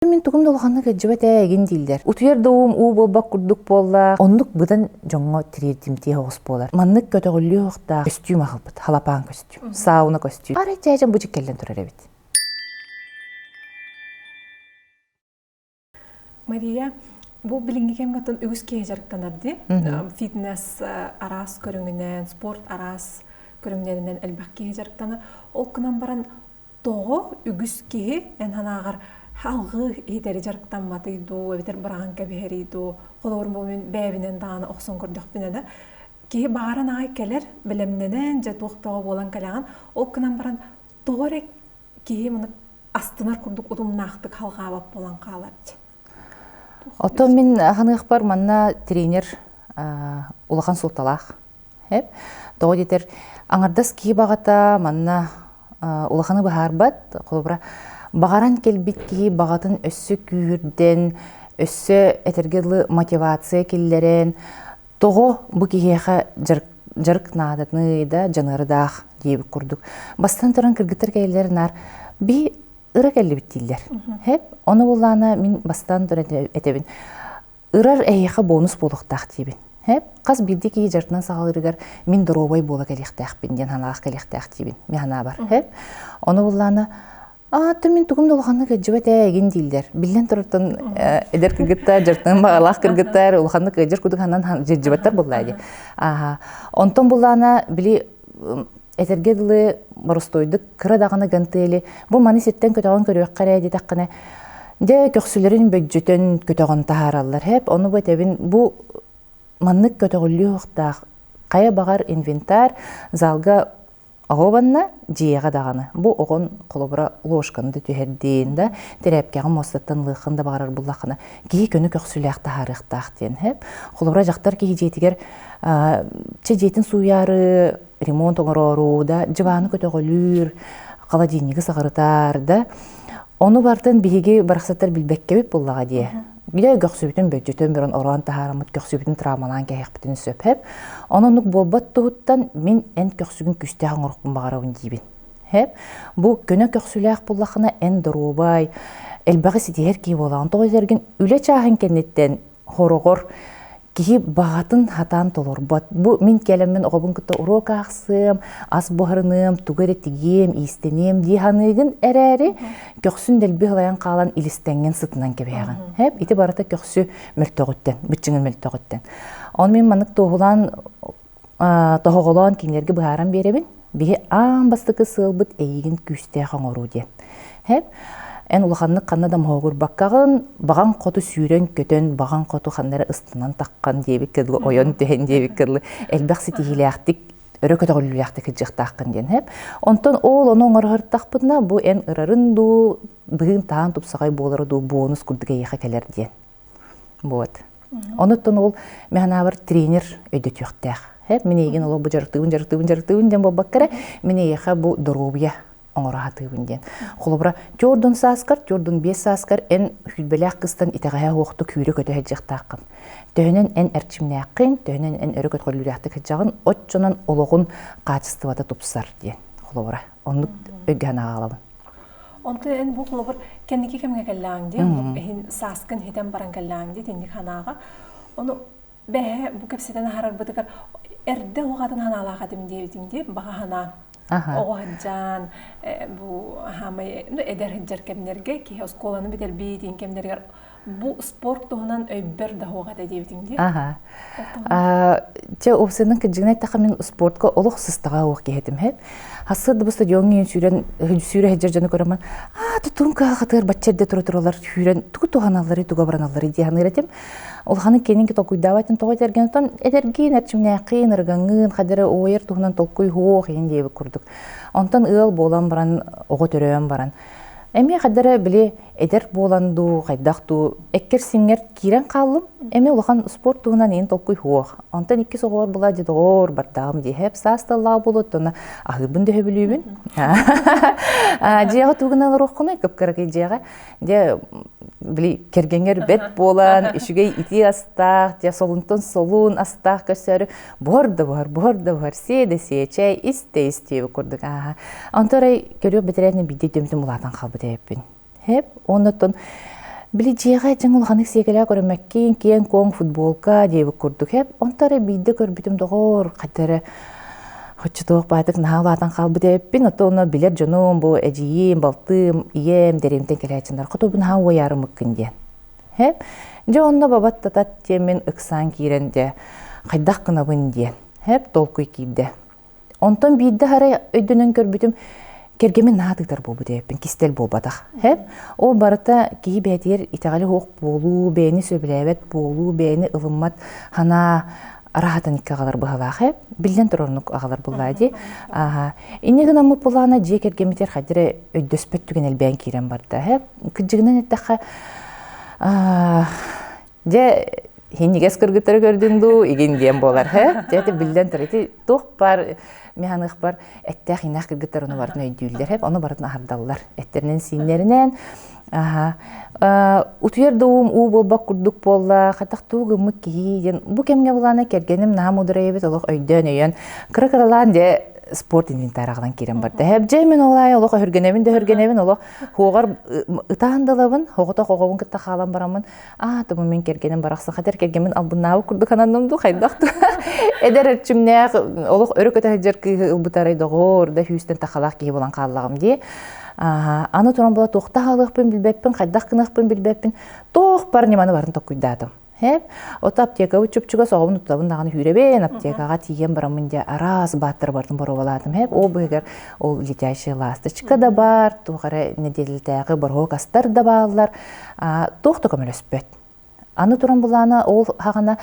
Мин тугум да улаханнык ыдьыбат ээ игин дииллэр. Утуйар да уум уу буолбат курдук буолла. Оннук быдан дьоҥҥо тириэрдимтиэ оҕус буолар. Маннык көтөҕүллүү уохтаах көстүүм аҕалбыт. Халапаан көстүүм, сауна көстүүм. Арай дьээдьэм бу дьиккэллэн турар эбит. Мария, бу билиҥҥи кэмҥэ оттон үгүс киһи дьарыктанар дии. Фитнес араас көрүҥүнэн, спорт араас көрүҥнэринэн элбэх киһи дьарыктанар. Ол гынан баран Тоҕо үгүс киһи эн санааҕар алҕыы иһитэри дьарыктамматый дуу, эбэтэр быраҕан кэбиһэрий дуу? Холобур, бу мин бэйэбинэн даҕаны охсон көрдөхпүнэ да, киһи баҕаран аҕай кэлэр, бэлэмнэнэн, дьэ туох бөҕө буолан кэлэҕин, ол гынан баран тоҕо эрэ киһи маны астынар курдук утумнаахтык халҕаабат буолан хаалар дьэ. Оттон мин ханыахпар манна тренер улахан суолталаах. Тоҕо диэтэр аҥардас киһи баҕата манна улаханы быһаарбат. Холобура, баҕаран кэлбит киһи баҕатын өссө күүһүрдэн, өссө этэргэ дылы мотивация киллэрэн, тоҕо бу киһиэхэ дьарык, дьарык наадатыный да, дьаныардаах диэбит курдук. Бастатан туран кыргыттар кэлэллэр наар би ыра кэллибит дииллэр. Хэп, ону буллаана мин бастаан туран этэбин. Ырар эһиэхэ бонус буолуохтаах диибин. Хэп, хас биирдии киһи дьарытынан саҕалыырыгар мин доруобай буола кэлиэхтээхпин диэн санаалаах кэлиэхтээх диибин. Мин санаабар. Хэп, ону буллаана Аа, мин тугум да улаханнык ыдьыбат ээ игин дииллэр. Биллэн турартан эдэр кыргыттар, дьарыктан баҕалаах кыргыттар улаханнык ыдьар курдук ханан дьыдьыбаттар буллаа дии. Ааха. Онтон буллаана били этэргэ дылы боростуойдук кыра даҕаны гантели бу маны сиртэн көтөҕөн көрүөххэ эрэ диэтэххинэ дьэ көхсүлэрин бөддьөтөн көтөҕөн таһаараллар хэп ону бу этэбин бу маннык көтөҕүллүү уохтаах хайа баҕар инвентарь залга оҕобанна дьиэҕэ даҕаны бу оҕон холобура ложканы да түһэрдиин да тирээпкэҕэ муостаттан ылыаххын да баҕарар буллаххына киһи көнө көхсүлээх таһаарыахтаах диэн хэп холобура дьахтар киһи дьиэтигэр чэ дьиэтин сууйаары ремонт оҥороору да дьыбааны көтөҕөлүүр холодильнигы саҕарытар да ону бартын биһиги барахсаттар билбэккэбит буллаҕа дии Дьэ көхсүбүтүн бөдьөтөн баран ороон таһаараммыт көхсүбүтүн травмалаан кэһиэхпитин сөп хэп онон оннук буолбат туһуттан мин эн көхсүгүн күүстээх оҥорохпун баҕарабын диибин хэп бу көнө көхсүлээх буллахына эн доруобай элбэҕи ситиһэр киһи буолаҕын тоҕо этэргин үлэ чааһын кэнниттэн хороҕор киһи баҕатын хатаан толорбот. Бу мин кэлэммин оҕобун кытта уруок аахсыам, ас буһарыныам, тугу эрэ тигиэм, иистэниэм дии саныыгын эрээри, көхсүн дэлби ылайан хаалан илистэҥҥин сытынан кэбиһэҕин. Хэп, ити барыта көхсү мөлтөҕүттэн, быччыҥын мөлтөҕүттэн. Оны мин маннык туоһулаан тоһоҕолоон кинилэргэ быһааран биэрэбин. Биһи аан бастакы сыалбыт эйигин күүстээх оҥоруу диэн. Хэп, эн улаханнык ханна да моһуогурбаккаҕын, баҕаҥ хоту сүүрэн-көтөн, баҕаҥ хоту ханна эрэ ыстанан таххан диэбиккэ дылы, ойон түһэн диэбиккэ дылы, элбэх ситиһиилээхтик, өрө көтөҕүллүүлээхтик сылдьыахтааххын диэн. Хэп. Онтон ол ону оҥороһортахпытына, бу эн ырарын дуу, быһыын-таһаан тупсаҕай буолара дуу, бонус курдук эйиэхэ кэлэр диэн. Вот. Онуттан ол мин тренер өйдөтүөхтээх. Хэп, мин эйигин олох бу дьарыктыыбын, дьарыктыыбын, дьарыктыыбын диэн буолбакка эрэ, мин эйиэхэ бу доруобуйа оҥоро сатыыбын диэн. Холобура, түөрдун сааскар, түөрдун биэс сааскар эн сүүрбэлээх кыстан итэҕэһэ суохтук сүүрэ-көтө сылдьыахтааххын. Төһөнөн эн эрчимнээххин, төһөнөн эн өрө көтөҕүллүүлээхтик сылдьаҕын, оччонон олоҕун хаачыстыбата тупсар диэн. Холобура, оннук өйгө санааҕалабын. Онтон эн бу холобур кэнники кэмҥэ кэллэҕиҥ дии, иһин сааскын хитэн баран кэллэҕиҥ дии, итинник санааҕа. Ону бэһэ бу кэпсэтэн аһарарбытыгар эрдэ уҕатын санаалаах этим диэбитиҥ дии, баҕа санааҥ. Оҕо сылдьан, бу хаамай ну эдэр сылдьар кэмнэргэ киһи оскуоланы бүтэрбит кэмнэригэр бу спорт туһунан өйбөр да суох этэ диэбитиҥ дии. Аха. Чэ, уопсайынан кырдьыгын эттэххэ мин спортка олох сыстаҕа уох киһи этим һэп. Хассыыр да бу стадиоҥҥа сүүрэн сүүрэ сылдьар дьону көрөммүн, аа тутуун кыһалҕатыгар бачча эрдэ тура туралар сүүрэн тугу туһаналларый, тугу абыраналларый дии саныыр этим. Улаханын кэнники толкуйдаабат тоҕо этэргин оттон этэргиин, эрчимнээххиин, ырыгаҥҥыын, хадары уойар туһунан толкуй суох иһин диэбит курдук. Онтон ыал буолан баран, оҕо төрөөн баран, эмиэ хадара били эдэр буолан дуу, хайдах дуу, эккэр-сиҥҥэр киирэн хааллым. Эмиэ улахан спорт туһунан иин толкуй суох. Онтон иккис оҕолор була дии доҕоор бардаҕым дии хэп саас таллаҕа буолуо оттон аһыырбын да сөбүлүүбүн. Дьиэҕэ тугунан олоруоххунуй кып-кыракый дьиэҕэ. Дьэ били кэргэҥҥэр бэт буолан, үчүгэй итии астаах, дьэ солунтан солун астаах көрсөөрү буһар да буһар, буһар да буһар, сиэ да сиэ, чэй ис да ис диэбит курдук ааһа. Онтон арай көрүөх бэтэрээтинэ биирдэ өйдөммүтүм улаатан хаалбыт эбиппин. Хэп, оннуттан Били дьиэҕэ дьиҥ улаханнык сиэкэлээх көрүммэккин, киэҥ-куоҥ футболка диэбит курдук эп. Онто эрэ биирдэ көрбүтүм доҕоор, хайда эрэ оччотуох баатык наһаа улаатан хаалбыт эбиппин. Ото ону билэр дьонум, бу эдьиийим, балтым, ийэм дэриэмтэн кэлээччилэр хоту наһаа уойаарымыккын диэн. Хэп. Дьэ онно бабат татат диэммин ыксаан киирэн дьэ хайдах гынабын диэн. Хэп толкуй киирдэ. Онтон биирдэ арай өйдөнөн көрбүтүм, кэргэмин наһаа тыытар буолбут эбиппин, кистэл буолбатах. Хэп, ол барыта киһи бэйэтигэр итэҕэли суох буолуу, бэйэни сөбүлээбэт буолуу, бэйэни ылыммат санаа араһатын икки аҕалар быһалаах хэп. Биллэн турар оннук аҕалар буллаа дии. Ааха. Инньэ гынаммыт булаана дьиэ кэргэммитигэр хайдах эрэ өйдөспөт түгэн элбээн киирэн барда. Хэп. Кырдьыгынан эттэххэ, Дьэ, хинньигэс кыргыттары көрдүҥ дуу, игин диэн буолар, һэ? Дьэ, ити биллэн турар, ити туох баар механыахпар эттээх иинээх кыргыттар ону барытын өйдүүллэр, һэ? Ону барытын аһардаллар. Эттэринэн-сииннэринэн, аха, утуйар да уум уу буолбат курдук буолла, хайдах туу гыммыт киһи диэн. Бу кэмҥэ булаана кэргэним наһаа муударай эбит, олох өйдөөн-өйөөн, кыра-кыралаан дьэ спорт инвентарь аҕалан киирэн барда. Дьэ, мин ол аайы олох өһүргэнэбин да өһүргэнэбин, олох хуоҕар ытаан да ылабын, оҕотох оҕобун кытта хаалан бараммын, аа туму мин кэргэним барахсан хатар кэргэммин албыннаабыт курдук ананным дуу хайдах дуу эдэр эрчимнээх олох өрө көтө сылдьар кыыһы ылбытарай доҕоор да сүүстэн тахалаах киһи буолан хааллаҕым дии аны туран була туохта хаалыахпын билбэппин хайдах гыныахпын билбэппин туох бар ньыманы барын токкуйдаатым Хэп, ото аптекабыт чупчугас оҕобун туттабын даҕаны сүүрэбин, аптекаҕа тиийэн бараммын дьэ араас бааттары бартын боруобалаатым. Хэп, ол быһыгар ол летящая ласточка да баар, туох эрэ нэдиэлэтээҕи боруок астар да бааллар, туох да көмөлөспөт. Аны туран булаана ол хаҕана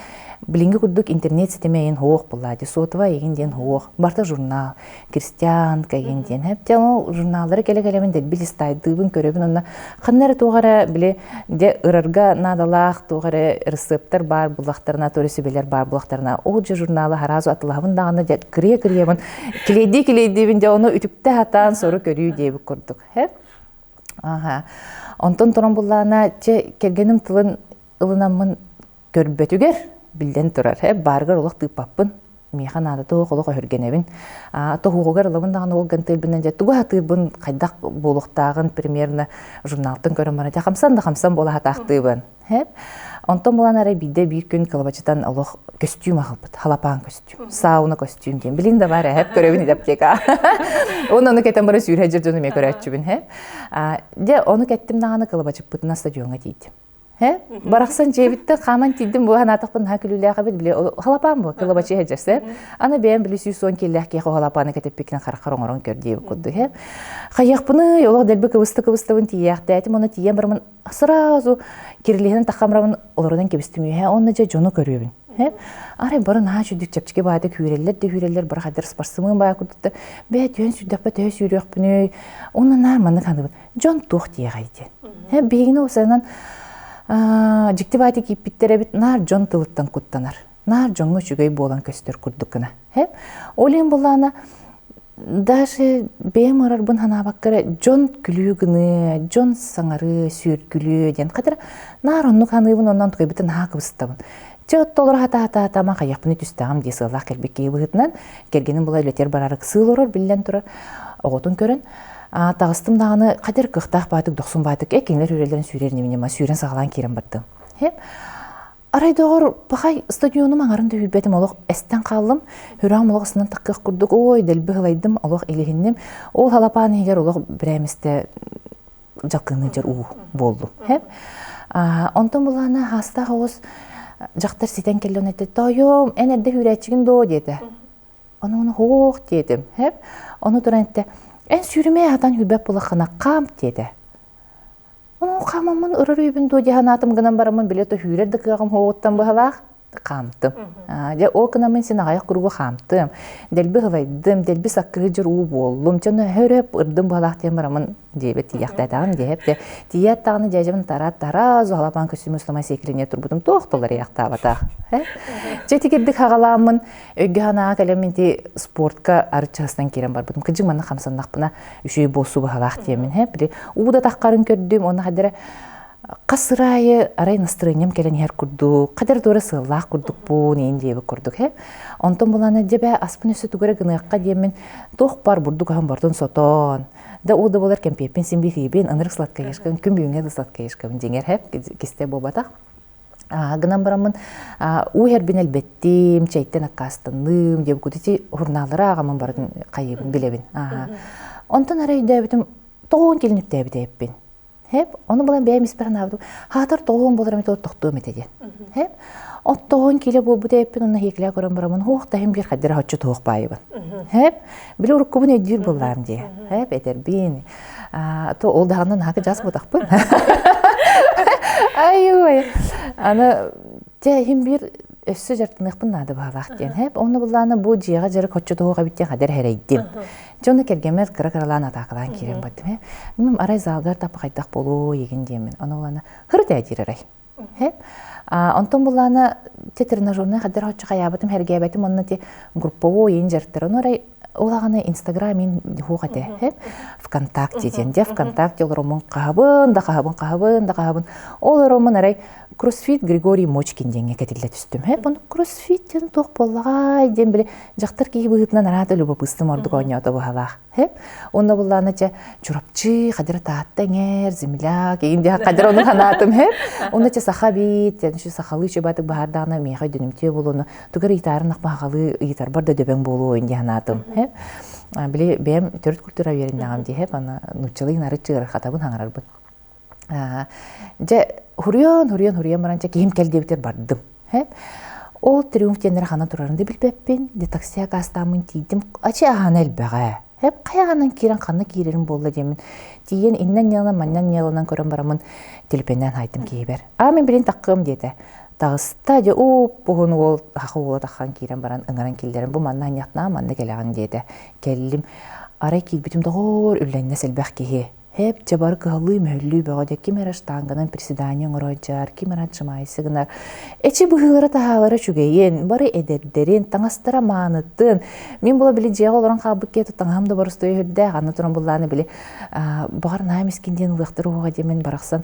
билиҥҥи курдук интернет ситимэ эйин суох буллаа дии сотовай эйин диэн суох барыта журнал крестьянка эйин диэн хэп ол журналлары кэлэ-кэлэбин дэлби листайдыыбын көрөбүн онно ханна эрэ туох эрэ били дьэ ырарга наадалаах туох эрэ рецептэр баар буллахтарына туох эрэ сүбэлэр баар буллахтарына ол дьэ журналы сразу атылаһабын даҕаны дьэ кырыйа-кырыйабын килиэйдии-килиэйдиибин дьэ ону үтүктэ сатаан сору көрүү диэбит курдук хэп Аха. Онтон туран буллаана, чэ, кэргэним тылын ылынаммын көрбөтүгэр, биллэн турар, э, баарыгар олох тыыппаппын. Миэхэ наада туох олох өһүргэнэбин. А, тоһуугугар ылабын даҕаны ол гантыырбынан дьэ тугу сатыырбын, хайдах буолуохтааҕын примерно журналтан көрөн баран, дьэ хамсан да хамсан буола сатаахтыыбын. Хэп. Онтон булан арай биирдэ биир күн кылабачытан олох көстүүм аҕалбыт, халапаан көстүүм, сауна көстүүм диэн. Билин да бар эһэп көрөбүн ити аптека. Оны ону кэтэн бара сүүрэ дьыр дьону эмиэ көрөөччүбүн хэп. Дьэ ону кэттим даҕаны кылабачыппытына стадиоҥҥа тиийдим. Хэ? Барахсан дьиэбиттэн хааман тиийдим бу санаатахпын наһаа күлүүлээх эбит били халапаан бу кылабачы иһэдьэрсэ. Аны бэйэм били 110 киилээх киһи халапааны кэтиппиккин хараххар оҥорон көр диэбит курдук хэ. Хайыахпыный олох дэлби кыбыста кыбыстабын тиийээхтээтим оны тиийэн барамын сразу кирилиһинэн тахамрабын олорунан кэбистим үөһэ онно дьэ дьону көрүөбүн арай бары наһаа үчүгдүк чэпчэки баайдык үүрэллэр да үүрэллэр бары хайдар спортсмен баай курдуктар бээ түһэн сүүрдэхпэ төһө сүүрүөхпүнүй онно наар маннык саныыбын дьон туох диэҕэй диэн биһигини уопсайынан дьикти баайдык кииппиттэр эбит наар дьон тылыттан куттанар наар дьоҥҥо үчүгэй буолан көстөр курдук гына ол иһин буллаана Даже бэйэм ырарбын санаабакка эрэ дьон күлүү гыныа, дьон саҥарыа, сүөргүлүө диэн хатыра наар оннук саныыбын онон тукайбытын наһаа кыбыстабын. Чэ оттолоро хата-хата хайахпыны түстэҕим дии сыаллаах кэлбит киһи быһыытынан кэргэним була үлэтигэр барар ыксыы олорор биллэн турар оҕотун көрөн таҕыстым даҕаны хадыр кыахтаах баатык дохсун баатык э кинилэр үрэллэрин сүүрэр ньиминьима сүүрэн саҕалаан киирэн бардым. Арай доҕор, пахай стадионум аҥарын да үүрбэтим, олох эстэн хааллым. Сүрэҕим олох ысынан таккыах курдук, ой, дэлби ылайдым, олох илиһинним. Ол халапаан иһигэр олох бирээмистэ дьалкыҥныы дьэр уу буоллум. Онтон булаана хаастаах оҕус дьахтар ситэн кэллэ этэ, тоойуом, эн эрдэ үүрээччигин дуо диэтэ. Ону ону хоох диэтим. Ону туран эттэ, эн сүүрүмэ хатан үүрбэт булаххына хаам диэтэ. Ону хаамаммын ырар өйбүн дуо дии санаатым гынан бараммын били то сүүрэр да кыаҕым суоҕуттан быһалаах хаамтым. Дьэ ол гынаммын син аҕыйах куруугу хаамтым. Дэлби ылайдым, дэлби саккырыы дьыр уу буоллум. Дьэ ону өрөп ырдым быһалаах диэн бараммын диэбит тиийэхтээтэҕим диэһэп дэ. Тиийээт даҕаны дьээдьэбин тараат тараа зуһалапаан көстүүмү устамай сиэкилиниэ турбутум туох толарыйахтаабатах. Дьэ итигирдик хаҕалааммын өйгө санааҕа кэлэммин ити спортка арыт чаһыстан киирэн барбытым. Кыдьык манна хамсаннахпына үчүгэй буолсу быһалаах диэммин. Били уу да таххарын көрдүм, уонна хадара. Хас сыраайы арай настроением кэлэн иһэр курдук, хадер туора сыаллаах курдукпун, иин диэбит курдук, хэ. Онтон булана дьэбэ аспын өссө тугу эрэ гыныахха диэммин туох бар бурдук аһын бартын сотон, да ол да буолар кэмпиэппин син биир ынырык сладкоежкабын, күн бүгүҥҥэ да сладкоежкабын дьиҥэр хэп, кисте буолбатах. Гынан бараммын уу иһэрбин элбэттим, чэйтэн аккаастанным, диэбит курдук ити журналлары ааҕаммын барытын хайыыбын билэбин. Онтон арай өйдөөбүтүм тоҕуон килин үктээбит эбиппин. Хэп, ону булан бэйэм испэр санаабытым, хаатар тоҕуон буолар эмит тохтуом этэ диэн. Хэп, оттоҕун килэ буолбут эппин онно хиэкилээ көрөн бараммын хуох таһым биир хаддара хоччу туох баайыбын. Хэп, били уруккубун өйдүүр буоллаам дии. Хэп, этэрбин. То ол даҕаны наһаа жас буотахпын. Ай-ой. Аны дьэ иһин биир өссө дьарыктаныахпын наада баалаах диэн. Хэп, онно буллаана бу дьиэҕэ дьарык хоччу туох эбит диэн хадэр хэрэйдим. Дьэ ону кэргэммэр кыра-кыралаан атаакалаан киирэн бардым. Э, мм арай залгар таппа хайдах буолуо егин диэммин. Ону улана хырыт ээ диир арай. Хэп. Онтон буллаана те тренажерный хаддар хоччу хайаабытым хэргээбэтим онно те групповой иин дьарыктар. Ону арай ол аҕаны Инстаграм ин хуох этэ. Хэп. ВКонтакте диэн. Дьэ ВКонтакте олороммун хаһабын да хаһабын хаһабын да хаһабын. Ол ороммун арай кроссфит Григорий Мочкин диэҥҥэ кэтиллэ түстүм. Хэп, ону кроссфит диэн туох буоллаҕай диэн били дьахтар киһи быһыытынан араата любопытством ордук оонньоото быһалаах. Хэп, онно буллаана чэ Чурапчы, хадара Таатта эҥэр, земляк, игин диэх хадара ону ханаатым хэп. Онно чэ саха бит, чэ сахалыы чөбатык баһаардаҕына миэхэ өйдөнүмтүө буолуону, тугар ыйытаарын ахмахалыы ыйытарбар да дөбөҥ буолуо ин диэн ханаатым. Хэп. Били бэйэм төрүт культура үөрэннэҕим дии хэп, аны нууччалыы нарыччы ыарахатабын хаҥарарбын. Дьэ, хуруйан, хуруйан, хуруйан баран, чэ, киһим кэл диэбитигэр бардым. Ол триумф диэннэрэ ханна турарын да билбэппин, дьэ такси акаастааммын тиийдим, ачи аһаана элбэҕэ. Хэп хайаҕанан киирэн ханна киирэрим буолла диэммин, тиийэн иннэн ньыалан, маннан ньыаланан көрөн бараммын, телепиэннээн хаайтым киһибэр. Аа, мин билин таххыам диэтэ. Таҕыста, дьэ, уп-уһун уол, саха уола таххан киирэн баран ыҥыран киллэрэн, бу манна анньахтаа, манна кэлэҕин диэтэ. Кэллим. Арай киирбитим, доҕоор, үллэннэс элбэх киһи. Һээп, дьэ бары кыһаллыы-мөһүллүү бөҕө дьэ ким эрэ штанганан приседание оҥорооччар, ким эрэ отжимайся гынар. Эчи быһыылара-таһаалара үчүгэйин, бары эдэрдэрин, таҥастара маанытын. Мин була били дьиэҕэ олорон хаалбыт киһи таҥаһым да боростуой үрдээх, аны туран буллааны били баҕар наһаа мискин диэн ылыахтар уоҕа диэмин барахсан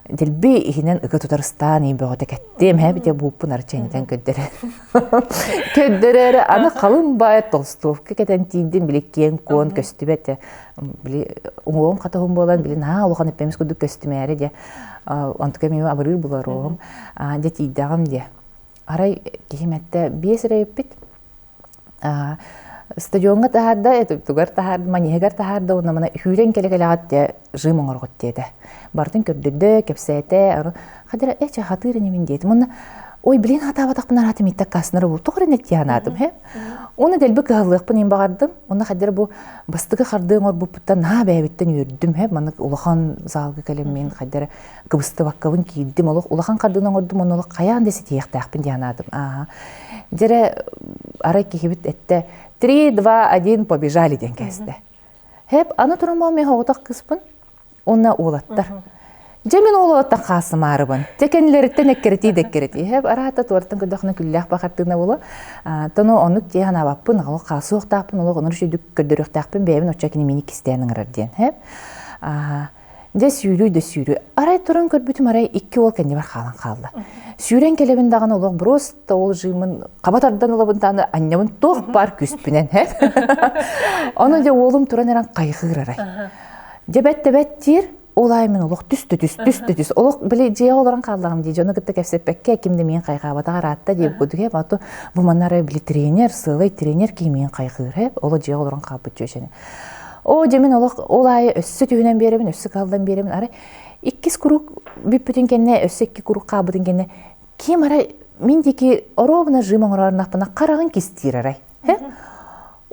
дэлби иһинэн ыга тутарыстаан ии бөҕөтө кэттим. Һээп дьэ бууппун арчы энитэн көрдөрөр. Көрдөрөөрү аны халыҥ баай толстовка кэтэн тиийдим били киэҥ-куон көстүбэт били уҥуоҕум хатыһым буолан били наһаа улахан эппэмис курдук көстүмээри дьэ онтука эмиэ абырыыр буларуом дьэ тиийдэҕим дьэ арай киһим эттэ биэс эрэ эппит стадиоҥҥа таһаарда тугар таһаарда манеһыгар таһаарда уонна мана сүүрэн кэлэ кэлэҕит дьэ жим оҥорҕут диэтэ барытын көрдөрдө кэпсээтэ хадара э чэ хатыыр инибин диэтим уонна ой блин хатаабатахпын араатым иттэ каснары бу тоҕо эрэ нэттиһанаатым хэ уонна дэлби кыһаллыахпын иин баҕардым уонна хадара бу бастакы хардыы оҥорбуппуттан наһаа бэйэбиттэн үөрдүм һэ маннык улахан залга кэлэммин хайдара кыбыстыбаккабын киирдим олох улахан хардыыны оҥордум онно олох хайаан да ситиһиэхтээхпин диэн санаатым ааһа дьэрэ арай киһибит эттэ три два один побежали диэн кээстэ хэп аны туран мин оҕотох кыыспын Уонна уолаттар. Дьэ мин уолаттан хаасымаарыбын. Дьэ кэннилэриттэн эккирэтии да эккирэтии. Хэп араата туораттан көрдөхүнэ күллээх бахартыына буолуо. Тону оннук дии санаабаппын, олох хаасыахтаахпын, олох онор үчүгдүк көрдөрүөхтээхпин, бэйэбин оччо кини мини кистээн ыҥырар диэн. Хэп. Дьэ сүүрүү да сүүрүү. Арай туран көрбүтүм арай икки уол кэннибэр хаалан хаалла. Сүүрэн кэлэбин даҕаны олох просто ол жимын хаба тардан ылабын даҕаны анньабын туох баар күүспүнэн. Ону дьэ уолум туран эрэн хайҕыыр арай. Дьэбэт тэбэт диир, ол аайы мин олох түс түс түс түс олох били дьиэҕэ олорон хааллаҕым дии дьону кытта кэпсэппэккэ ким да миин хайҕаабатах араатта диэбит курдук ээ ото бу манна арай били тренер сыалай тренер киһи миин хайҕыыр ээ оло дьиэҕэ олорон хаалбыт дьүөчэни оо дьэ мин олох ол аайы өссө түһүнэн биэрэбин өссө кыһаллан биэрэбин арай иккис куруук бүппүтүн кэннэ өссө икки куруук хаалбытын кэннэ ким арай мин диэки оруобуна жим оҥороорунахпына хараҕын кистиир арай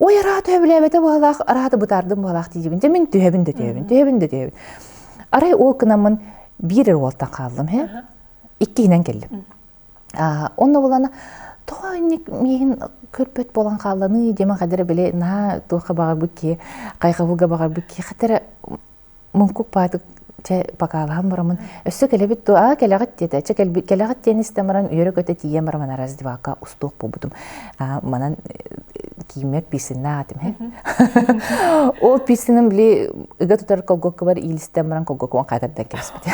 Ой, араата өбүлээбэтэ быһалаах, араата бытаардым быһалаах диибин. Дьэ мин түһэбин да түһэбин, түһэбин да түһэбин. Арай ол кынаммын биир эрэ уолтан хааллым, һэ. Иккиһинэн кэллим. Онно булана тоҕо инник миигин көрбөт буолан хаалланый диэмэн хадара били наһаа туохха баҕарбыт киһи хайҕабылга баҕарбыт киһи хатара муҥкук баатык Чэ, покалаһан бараммын, өссө кэлэбит дуо? Аа, кэлэҕит диэтэ. Чэ, кэлэҕит диэн истэн баран, үөрэ-көтө тиийэн баран раздевалка устуох буолбутум. Манан кииммэр пирсиннаах этим, һэ. Ол пирсиным били ыга тутар колгоккабар иилистэн баран колгоккабын хатардан кэбиспитэ.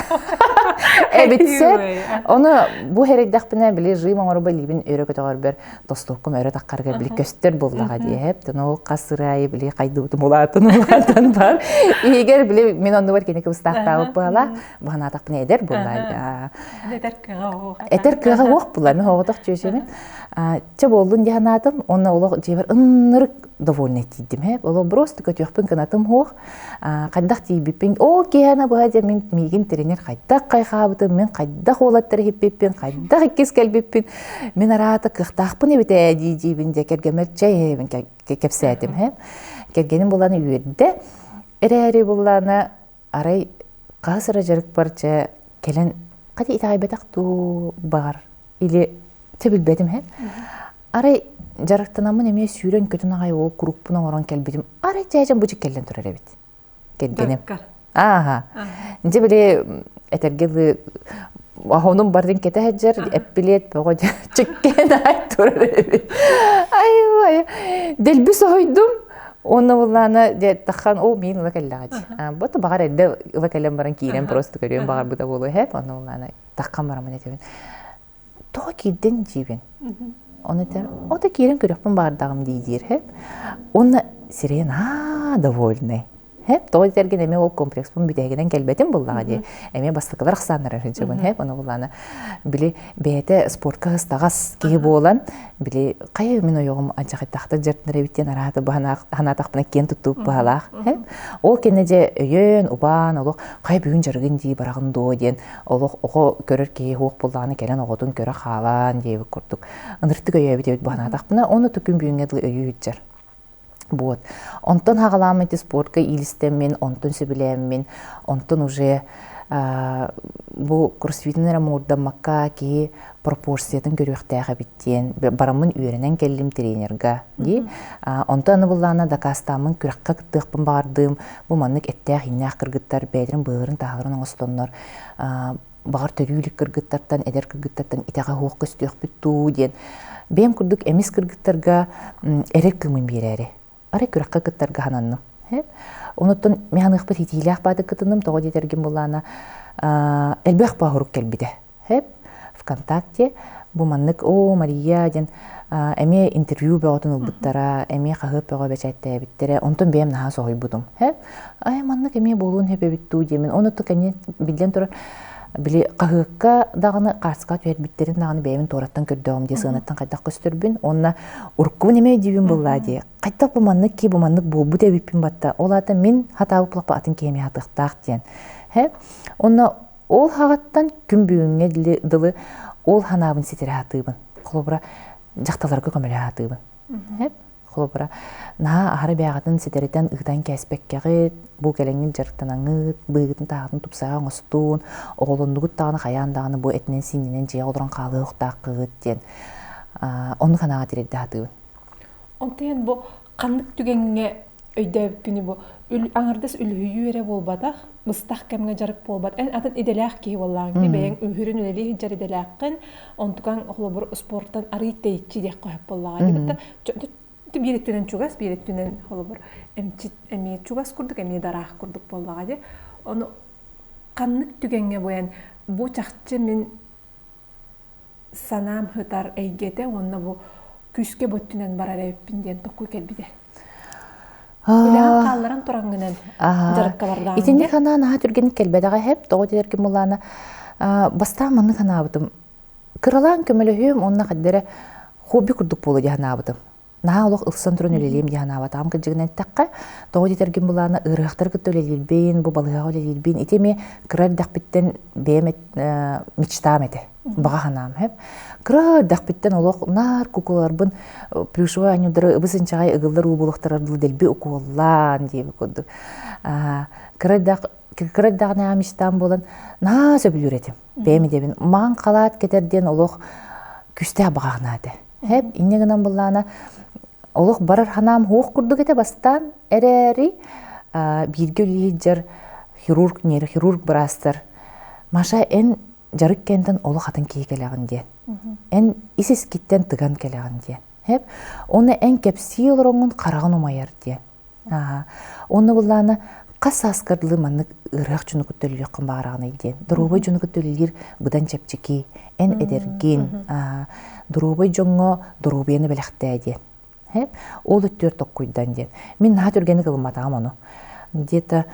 Эбитсэ, ону бу хэрэйдэхпинэ били жим оҥоруба илиибин өрө көтөҕөрбөр тостуоккум өрө таххарга били көстөр буоллаҕа диэһэп. Тону хас сыраайы били хайдыбытым улаатан улаатан бар. Иһигэр били мин оннубар кини кыбыстаахтаабыт буола. Баһанаатахпына эдэр буолла. Этэр кыаҕа уох. Этэр кыаҕа уох була. Мин оҕотох чүөчэбин. Чэ буоллун дии санаатым. Онно олох дьиэбэр ыннырык довольна тиийдим. Һэ олох просто көтүөхпүн кынатым суох. Хайдах тиийбиппин ол киэһэни быһа дьэ мин миигин тренер хайдах хайхаабытын, мин хайдах уолаттары иһиппиппин, хайдах иккис кэлбиппин, мин араата кыахтаахпын эбит ээ дии диибин дьэ кэргэммэр чэй иһэбин кэпсээтим. Һэ кэргэним булан үөрдэ. Эрээри буллаана арай хаһыс эрэ дьарыкпар чэ кэлэн хати итэҕэйбэтэх дуу баҕар или чэ билбэтим һэ арай дьарыктанаммын эмиэ сүүрэн көтөн аҕай ол курукпун оҥорон кэлбитим арай чээчэн бу кэллэн турар эбит кэргэним ааха дьэ били этэргэ дылы Оһонум бардын кэтэ сылдьар, эппилиэт бөҕө чиккээн аай турар эбит. Ай, ай, дэлби соһуйдум. Уонна буллаана дьэ таххан ол миин ыла кэллэҕэ дии. Бу баҕар эрдэ ыла кэлэн баран киирэн просто көрүөн баҕарбыта буолуо эһэп. Онно буллаана таххан бараммын этэбин. Тоҕо киирдин диибин. Ону этэр, ото киирэн көрүөхпүн баҕардаҕым дии диир хэп. Уонна сирэйин аа довольный. Хэп, тоҕо диэтэргин эмиэ ол комплекспын бүтэһигинэн кэлбэтим буллаҕа дии. Эмиэ бастакылар ахсааннара сылдьабын хэп. Ону буллаана били бэйэтэ спортка ыстаҕас киһи буолан били хайа мин ойоҕум алдьархайдаахтык дьарыктанар эбит диэн араата ханаатахпына киэн туттубут быһалаах. Хэп. Ол кэннэ дьэ өйөөн, убаан, олох хайа бүгүн дьарыгын дии бараҕын дуо диэн олох оҕо көрөр киһи суох буоллаҕына кэлэн оҕотун көрө хаалаан диэбит курдук ыныртык өйөөбүт эбит баһанаатахпына ону күн бүгүҥҥэ дылы өйүү сылдьар. Вот. Онтон хаҕалааммын ити спортка иилистэммин, онтон сөбүлээммин, онтон уже бу кроссфитин эрэ муҥурдаммакка киһи пропорциятын көрүөхтээх эбит диэн бараммын үөрэнэн кэллим тренерга дии. Онтон аны буллаана дакаастааммын күрэххэ кыттыахпын баҕардым. Бу маннык эттээх-ииннээх кыргыттар бэйэлэрин быаларын-таһаларын оҥостоннор баҕар төрүү илик кыргыттартан, эдэр кыргыттартан итэҕэ суох көстүөхпүт дуу диэн бэйэм курдук эмис кыргыттарга эрэл кыымын биэрээри арай күрэххэ кыттарга сананным. Онуттан мин ханыахпыт итиилээх баатык кытынным, тоҕо диэтэргин буллаана элбэх бааһурук кэлбитэ. ВКонтакте бу маннык «О, Мария» диэн эмиэ интервью бөҕөтүн ылбыттара, эмиэ хаһыат бөҕө бэчээттээбиттэрэ. Онтон бэйэм наһаа соһуйбутум. Ай, маннык эмиэ буолуон сөп эбит дуу диэмин. Ону кэннин биллэн турар, били хаһыакка даҕаны хаачыска түһэрбиттэрин даҕаны бэйэбин туораттан көрдөҕүм дии сыанаттан хайдах көстөрбүн уонна уруккубун эмиэ өйдүүбүн буоллаа дии. Хайдах бу маннык кии бу маннык буолбут эбиппин батта. Ол аата мин хатаабыт булахпа атын киһи эмиэ хатыахтаах диэн. Онно Ол хаҕаттан күн бүгүҥҥэ дылы ол ханаабын ситэрэ сатыыбын. Холобура, дьахталларга көмөлөһө сатыыбын. Холобура, наһаа аһары бэйэҕитин ситэритэн ыытан кээспэккэҕит, бу кэлэҥҥит дьарыктанаҥыт, быыгытын-тааҕытын тупсаҕа оҥостуун, оҕолоннугут даҕаны хайаан даҕаны бу этинэн-сиининэн дьиэҕэ олорон хаалыахтааххыт диэн оннук санааҕа тириэрдэ сатыыбын. Онтон бу ханнык түгэҥҥэ өйдөөбүккүнүй бу аҥардас үлүһүйүү эрэ буолбатах, быстах кэмҥэ дьарык буолбат. Эн атын идэлээх киһи буоллаҕыҥ дии, бэйэҥ үһүрүн үлэлии сылдьар идэлээххин, онтукаҥ холобур спортан арыый тэйиччи диэххэ сөп буоллаҕа дии. Биир өттүнэн чугас, биир өттүнэн холобур эмчит эмиэ чугас курдук, эмиэ дараах курдук буоллаҕа дии. Ону ханнык түгэҥҥэ бу эн бу чахчы мин санаам сытар эйгэтэ уонна бу күүскэ бу өттүнэн барар эбиппин диэн токуй кэлбитэ. Үлэҕин хаалларан тураҥҥынан дьарыкка бардаҕыҥ Итинник санаа наһаа түргэнник кэлбэтэҕэ эһэп. Тоҕо диэргин булаана бастаан маннык санаабытым. Кыралаан көмөлөһүөм уонна хайда эрэ хобби курдук буолуо дии санаабытым. Наһаа олох ылсан туран үлэлиэм дии санаабатаҕым кырдьыгынан эттэххэ, тоҕо диэтэргин былаана ыарыһахтары кытта үлэлиирбин, бу балыыһаҕа үлэлиирбин, ити эмиэ кыра эрдэхпиттэн бэйэм мечтам этэ, баҕа санаам. Кыра эрдэхпиттэн олох наар кукуларбын плюшевой анньудары ыбыс-инчэҕэй ыгыллар уу булуохтарар дылы дэлби укуоллаан диэбит курдук. Кыра эрдэҕинээҕи мечтам буолан наһаа сөбүлүүр этим. Бэйэм идэбин маҥан халаат кэтэр диэн олох күүстээх баҕа санаа этэ. Хэп, инньэ гынан былаана олох барар ханаам хуох курдук этэ бастаан эрээри бииргэ үлэлиир дьар Хирург, нейрохирург быраастар Маша, эн дьарык кэнтэн олох атын киһи кэлэҕин диэн. Эн ис-искиттэн тыган кэлэҕин диэн. Хэп. Оны эн кэпсии олороҥҥун хараҕын умайар диэн. Онно буллаана хас сааскар дылы маннык ыарыһах дьону кытта үлэлиэххин баҕараҕыный диэн. Доруобай дьону кытта үлэлиир быдан чэпчэки. Эн эдэргин. Доруобай дьоҥҥо доруобуйаны бэлэхтээ диэн. Ол өттүгэр токкуйдан диэн. Мин наһаа түргэнник ылымматаҕым ону. Где-то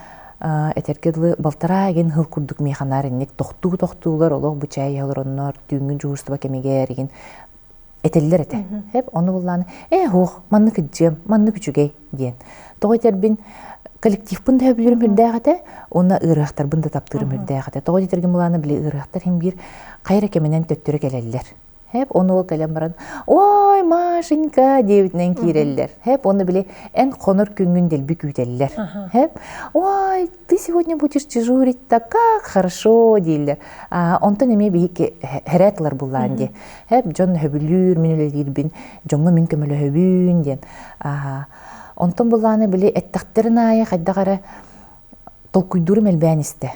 этэргэ дылы балтараа игин хыл курдук миэхэ наар инник тохтуу-тохтуулар олох бу чай иһэ олороннор түүҥҥү дьуһуурстуба кэмигэр игин этэллэр этэ. Эп ону буллааны ээ һуох маннык ыдьыам, маннык үчүгэй диэн. Тоҕо этэрбин коллективпын да сөбүлүүрүм үрдээх этэ, уонна ыарыһахтарбын да таптыырым үрдээх этэ. Тоҕо диэтэргин булааны били ыарыһахтар иһин биир хайа эрэ кэминэн төттөрү кэлэллэр. Хэп ону ол кэлэн баран ой Машенька диэбитинэн киирэллэр. Хэп ону били эн хонор күҥҥүн дэлби күүтэллэр. Хэп ой ты сегодня будешь дежурить так как хорошо дииллэр. Онтон эмиэ биһиги хэрээт ылар буллаан дии. Хэп дьон хөбүлүүр мин үлэлиирбин дьоҥҥо мин көмөлөһөбүн диэн. Онтон буллааны били эттэхтэрин аайы хайдах эрэ толкуйдуурум элбээн истэ.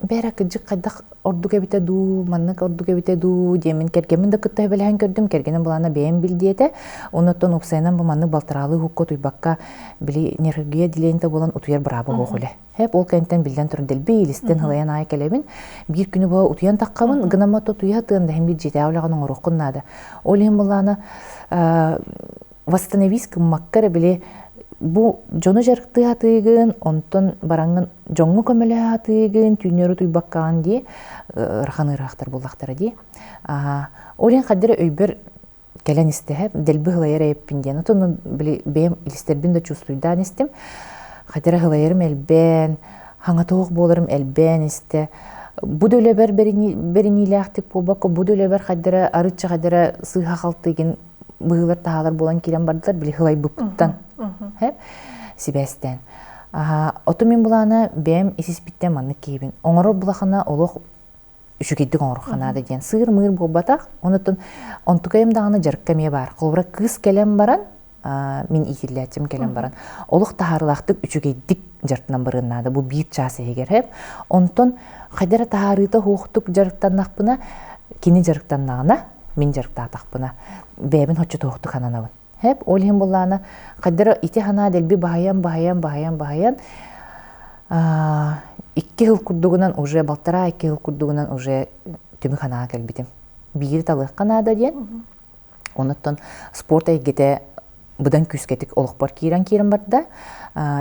Бээрэ кырдьык хайдах ордук эбитэ дуу, маннык ордук эбитэ дуу диэммин кэргэммин да кытта сөбүлэһэн көрдүм. Кэргэним былаана бэйэм бил диэтэ. Оннуттан уопсайынан бу маннык балтараалыы уһукка утуйбакка били нервгия отделениета буолан утуйар бырааба суох үлэ. Хэп ол кэнниттэн биллэн турар дэлби илистэн һылайан аайы кэлэбин. Биир күнү бу утуйан таххабын, гынамма утуйа тыан да иһин биир дьиэтээҕи үлэҕин оҥоруоххун наада. Ол иһин былаана восстановись гыммакка эрэ били бу дьону дьарыктыы сатыыгын, онтон бараҥҥын дьоҥҥо көмөлөһө сатыыгын, түүннэри утуйбаккаҕын дии, ыарахан ыарахтар буоллахтара дии. Ол иһин хайдах эрэ өйбөр кэлэн истэһэ, дэлби һылайар эбиппин диэн. Отон били бэйэм илистэрбин да чувствуйдаан истим. Хайдах эрэ һылайарым элбээн, хаҥатоох буоларым элбээн истэ. Бу да үлэбэр бэриниилээхтик буолбакка, бу да үлэбэр хайдах эрэ арычча хайдах эрэ сыыһа-халты быһыылар таһаалар буолан киирэн бардылар били һылайбыппыттан сибээстээн оту мин булаана бэйэм исиспиттэн маннык киһибин оҥорор булахана олох үчүгэйдик оҥоруохха наада диэн сыыр-мыыр буолбатах онуттан онтукайым даҕаны дьарыкка эмиэ баар холобура кыыс кэлэн баран мин иитиллээччим кэлэн баран олох таһаарыылаахтык үчүгэйдик дьарыктанан барыан наада бу биир чаас иһигэр хэп онтон хайда эрэ таһаарыыта суохтук дьарыктаннахпына кини дьарыктаннаҕына мин дьарыктаатахпына бэйэбин хоччотуохтук сананабын хэп ол иһин буллаана хайдара ити санаа дэлби баһыйан баһыйан баһыйан баһыйан 2 сыл курдугунан уже балтараа 2 сыл курдугунан уже түмүк санааҕа кэлбитим биири талыахха наада диэн Онуттан спорт эйгэтэ быдан күүскэтик олохпор киирэн-киирэн барда.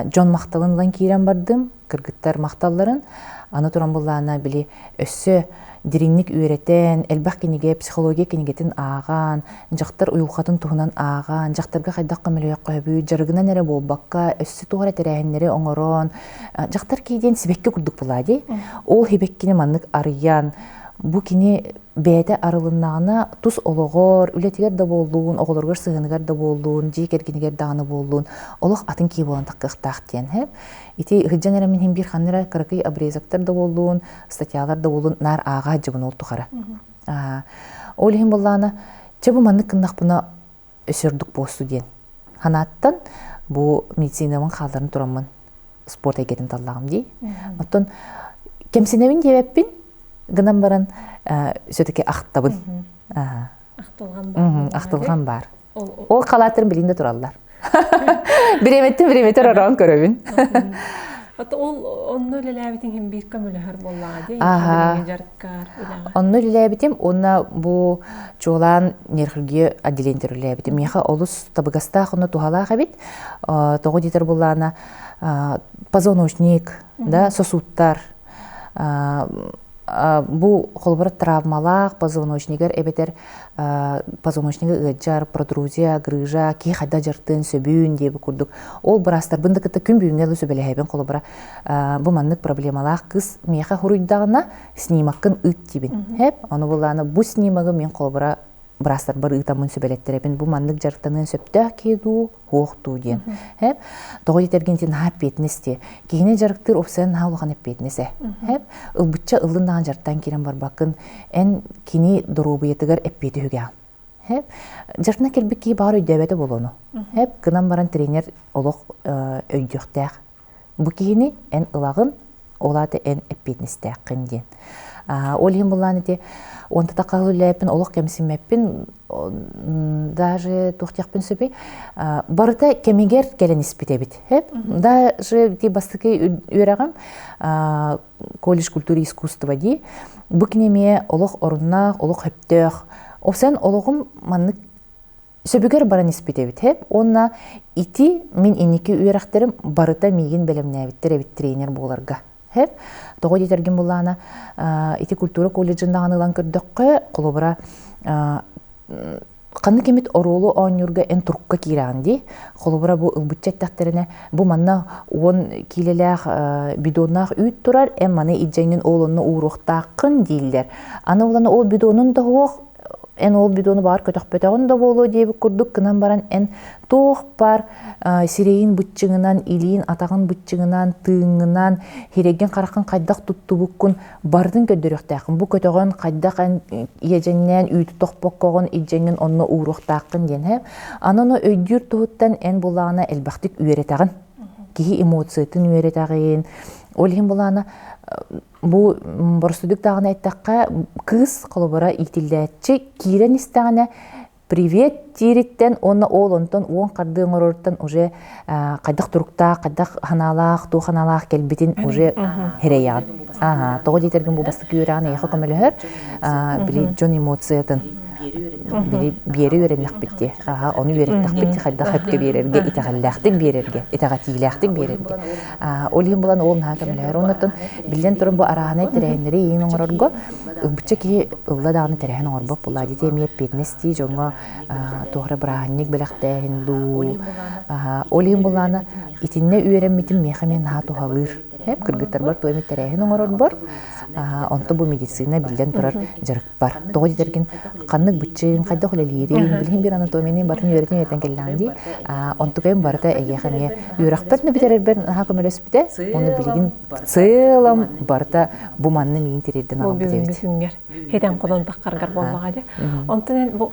Дьон махталын ылан киирэн бардым, кыргыттар махталларын. Аны туран буллаана били өссө дириҥник үөрэтэн, элбэх кинигэ, психология кинигэтин ааҕан, дьахтар уйулҕатын туһунан ааҕан, дьахтарга хайдах көмөлөһүөххэ сөбүй, дьарыгынан эрэ буолбакка, өссө туох эрэ тэрээһиннэри оҥорон, дьахтар киһи диэн сибэкки курдук булаа дии. Ол сибэккини маннык арыйан, бу кини бэйэтэ арылыннаҕына тус олоҕор, үлэтигэр да буоллун, оҕолоругар сыһыаныгар да буоллун, дьиэ кэргэнигэр даҕаны буоллун, олох атын киһи буолан таххыахтаах диэн. Ити сылдьан эрэ мин биир ханна эрэ кыракый обрезоктар да буоллун, статьялар да буоллун наар ааҕа сылдьабын ол тухары. Ол иһин буоллаҕына, чэ бу маннык гыннахпына өссө ордук буолсу диэн санааттан бу медицинабын хаалларан тураммын спорт эйгэтин таллаҕым дии. Оттон кэмсинэбин диэбэппин гынан баран все-таки ахтабын. Ахтылҕан баар. Ахтылҕан баар. Ол халааттарым билигин да тураллар. Бириэмэттэн бириэмэтэр ороон көрөбүн. Ата ол онно үлэлээбитиҥ иһин биир көмөлөһөр буоллаҕа дии, билиҥҥи дьарыккар, үлэҕэ. Онно үлэлээбитим уонна бу чуолаан нейрохирургия отделениетыгар үлэлээбитим. Миэхэ олус табыгастаах уонна туһалаах эбит. Тоҕо диэтэр буоллаҕына позвоночник, да, сосудтар бу холобура травмалаах позвоночнигар эбэтэр позвоночнига ыалдьар, протрузия, грыжа, киһи хайда дьартыан сөбүүн диэби курдук. Ол быраастарбын да кытта күн бүгүҥҥэ дылы сүбэлэһэбин холобура бу маннык проблемалаах кыыс миэхэ хоруйдаҕына снимоккын ыыт диибин. Хэп, ону булаана бу снимогы мин холобура быраастарбар ыытаммын сүбэлэттэрэбин бу маннык дьарыктаныан сөптөөх киһи дуу, суох дуу диэн. Хэп, тоҕо диэтэргин ити наһаа эппиэтинэс дии. Киһини дьарыктыыр уопсайынан наһаа улахан эппиэтинэс ээ. Хэп, ылбычча ыллын даҕаны дьарыктаан киирэн барбаккын, эн кини доруобуйатыгар эппиэти үһүгэҕин. Хэп, дьарыктана кэлбит киһи баҕар өйдөөбөтө буолуону. Хэп, гынан баран тренер олох өйдүөхтээх. Бу киһини эн ылаҕын, Ол аата эн эппиэтинэстээххин диэн. Ол иһин буллаан ити уонта тахха үлэлээппин олох кэмсиммэппин даже туох диэхпин сөбүй барыта кэмигэр кэлэн испит эбит. Даже ити бастакы үөрэҕим колледж культуры и искусства дии. Бу кини эмиэ олох оруннаах, олох хөптөөх. Опсен олоҕум маннык сөбүгэр баран испит эбит хэп уонна ити мин инники үөрэхтэрим барыта миигин бэлэмнээбиттэр эбит тренер буоларга хэп тоҕо диэтэргин буллаана ити культура колледжын даҕаны ылан көрдөххө холобура ханнык эмит оруолу оонньуурга эн турукка киирэҕин дии холобура бу ылбычча эттэхтэринэ бу манна 10 киилэлээх бидоннаах үүт турар эн маны илдьэҥҥин ол онно ууруохтааххын дииллэр аны уланы ол бидонун да суох эн ол бидону баҕар көтөхпөтөҕүн да буолуо диэбит курдук гынан баран эн туох баар сирэйин быччыҥынан илиин атаҕын быччыҥынан тыыҥҥынан сирэйгин хараххын хайдах туттубуккун барытын көрдөрүөхтээххин бу көтөҕөн хайдах эн иэдьэҥнээн үүтү тохпоккоҕун илдьэҥҥин онно ууруохтааххын диэн һэ аны ону өйдүүр туһуттан эн буллаҕына элбэхтик үөрэтэҕин киһи эмоциятын үөрэтэҕин ол иһин булаана Бу боростуйдук даҕаны эттэххэ, кыыс холобура иитиллээччи киирэн истэҕинэ привет диириттэн уонна ол онтон уон хардыы оҥороруттан уже хайдах туруктаах, хайдах ханаалаах, туох ханаалаах кэлбитин уже хэрэйэҕин. Ааһа, тоҕо диэтэргин бу бастакы үөрэҕин эйиэхэ көмөлөһөр, били дьон эмоциятын били биэрэ үөрэннэхпит дии. Аха, ону үөрэттэхпит дии хайдах сөпкө биэрэргэ, итэҕэллээхтик биэрэргэ, итэҕэтиилээхтик биэрэргэ. Ол иһин булан ол наһаа көмөлөһөр. Оннуттан биллэн туран бу арааһынай тэрээһиннэри иин оҥорорго ылбычча киһи ылла даҕаны тэрээһин оҥорбот буоллаа. Дии эмиэ эппиэтинэс дии дьоҥҥо туох эрэ бырааһынньык бэлэхтээһин дуу. Ол иһин буллаана итиннэ үөрэммитим миэхэ эмиэ наһаа туһалыыр. Кыргыттарбар туох эмит тэрээһин оҥорорбор, онто бу медицина биллэн турар дьарык бар. Тоҕо диэтэргин ханнык быччыҥ, хайдах үлэлиирин, билигин биир анатомияны барытын үөрэтин үөрэтэн кэллэҕин дии. Онтукайым барыта эйиэхэ эмиэ үөрэхпэр да бүтэрэрбэр наһаа көмөлөспүтэ. Уонна билигин в целом барыта бу манна миин тириэрдэн Бу аҕалбыт бүгүҥҥү эбит. күҥҥэр хитэн ходон таххаргар буоллаҕа дии. Онтон эн бу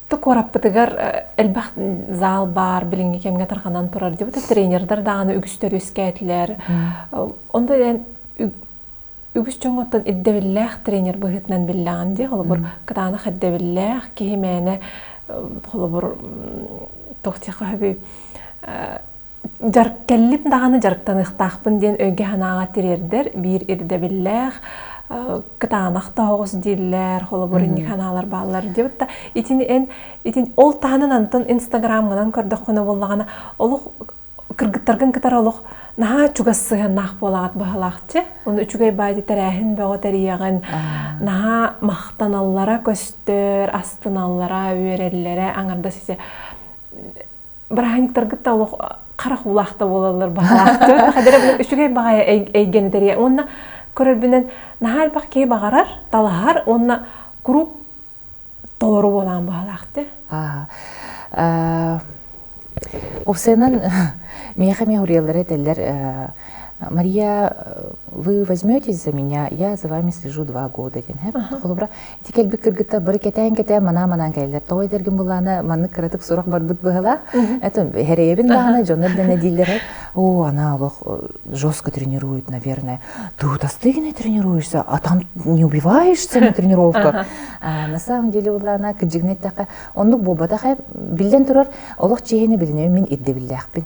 куораппытыгар элбэх зал баар билиҥҥи кэмҥэ тарҕанан турар дии. Тренердэр даҕаны үгүстэр үөскээтилэр. Онто эн Үгүс дьоҥҥоттон ирдэбиллээх тренер быһыытынан биллэҕин дии, холобур, кытаанах ирдэбиллээх киһи мээнэ, холобур, туох диэххэ сөбүй, кэллим даҕаны дьарыктаныахтаахпын диэн өйгө-санааҕа тириэрдэр биир ирдэбиллээх, кытаанах тоһоҕос дииллэр, холобур, инник санаалар бааллар диэбит да, итини эн итин ол таһынан антон инстаграмҥынан көрдөххүнэ буоллаҕына, олох кыргыттаргын кытары олох наһаа чугас сыһыаннаах буолаҕыт быһалаахчы. Оны үчүгэй баайды тэрээһин бөҕө тэрийэҕин, наһаа махтаналлара көстөр, астыналлара, үөрэллэрэ, аҥардас ise бырааһынньыктаргыт да олох харах уулаах да буолаллар баһалаахчы. Хадара үчүгэй баҕайы эйгэни тэрийэ. Уонна көрөрбүнэн наһаа элбэх киһи баҕарар, талаһар уонна куруук толору буолаан баһалаахты. Уопсайынан миэхэ эмиэ хуруйаллара этэллэр Мария, вы возьметесь за меня, я за вами слежу 2 года диэн. Холобура, ити кэлбит кыргыттар бары кэтээн-кэтээн манаа-манаан кэлэллэр. Тоҕо этэргин булаана маннык кыратык сурах барбыт быһыылаах. Это хэрэйэбин даҕаны дьоннор дэнэ дииллэр. О, она олох жестко тренирует, наверное. Ты вот остыгиной тренируешься, а там не убиваешься на тренировках. На самом деле улаана кыдьыгын эттэххэ, оннук буолбатах биллэн турар, олох чиэһини билинэбин мин ирдэбиллээхпин.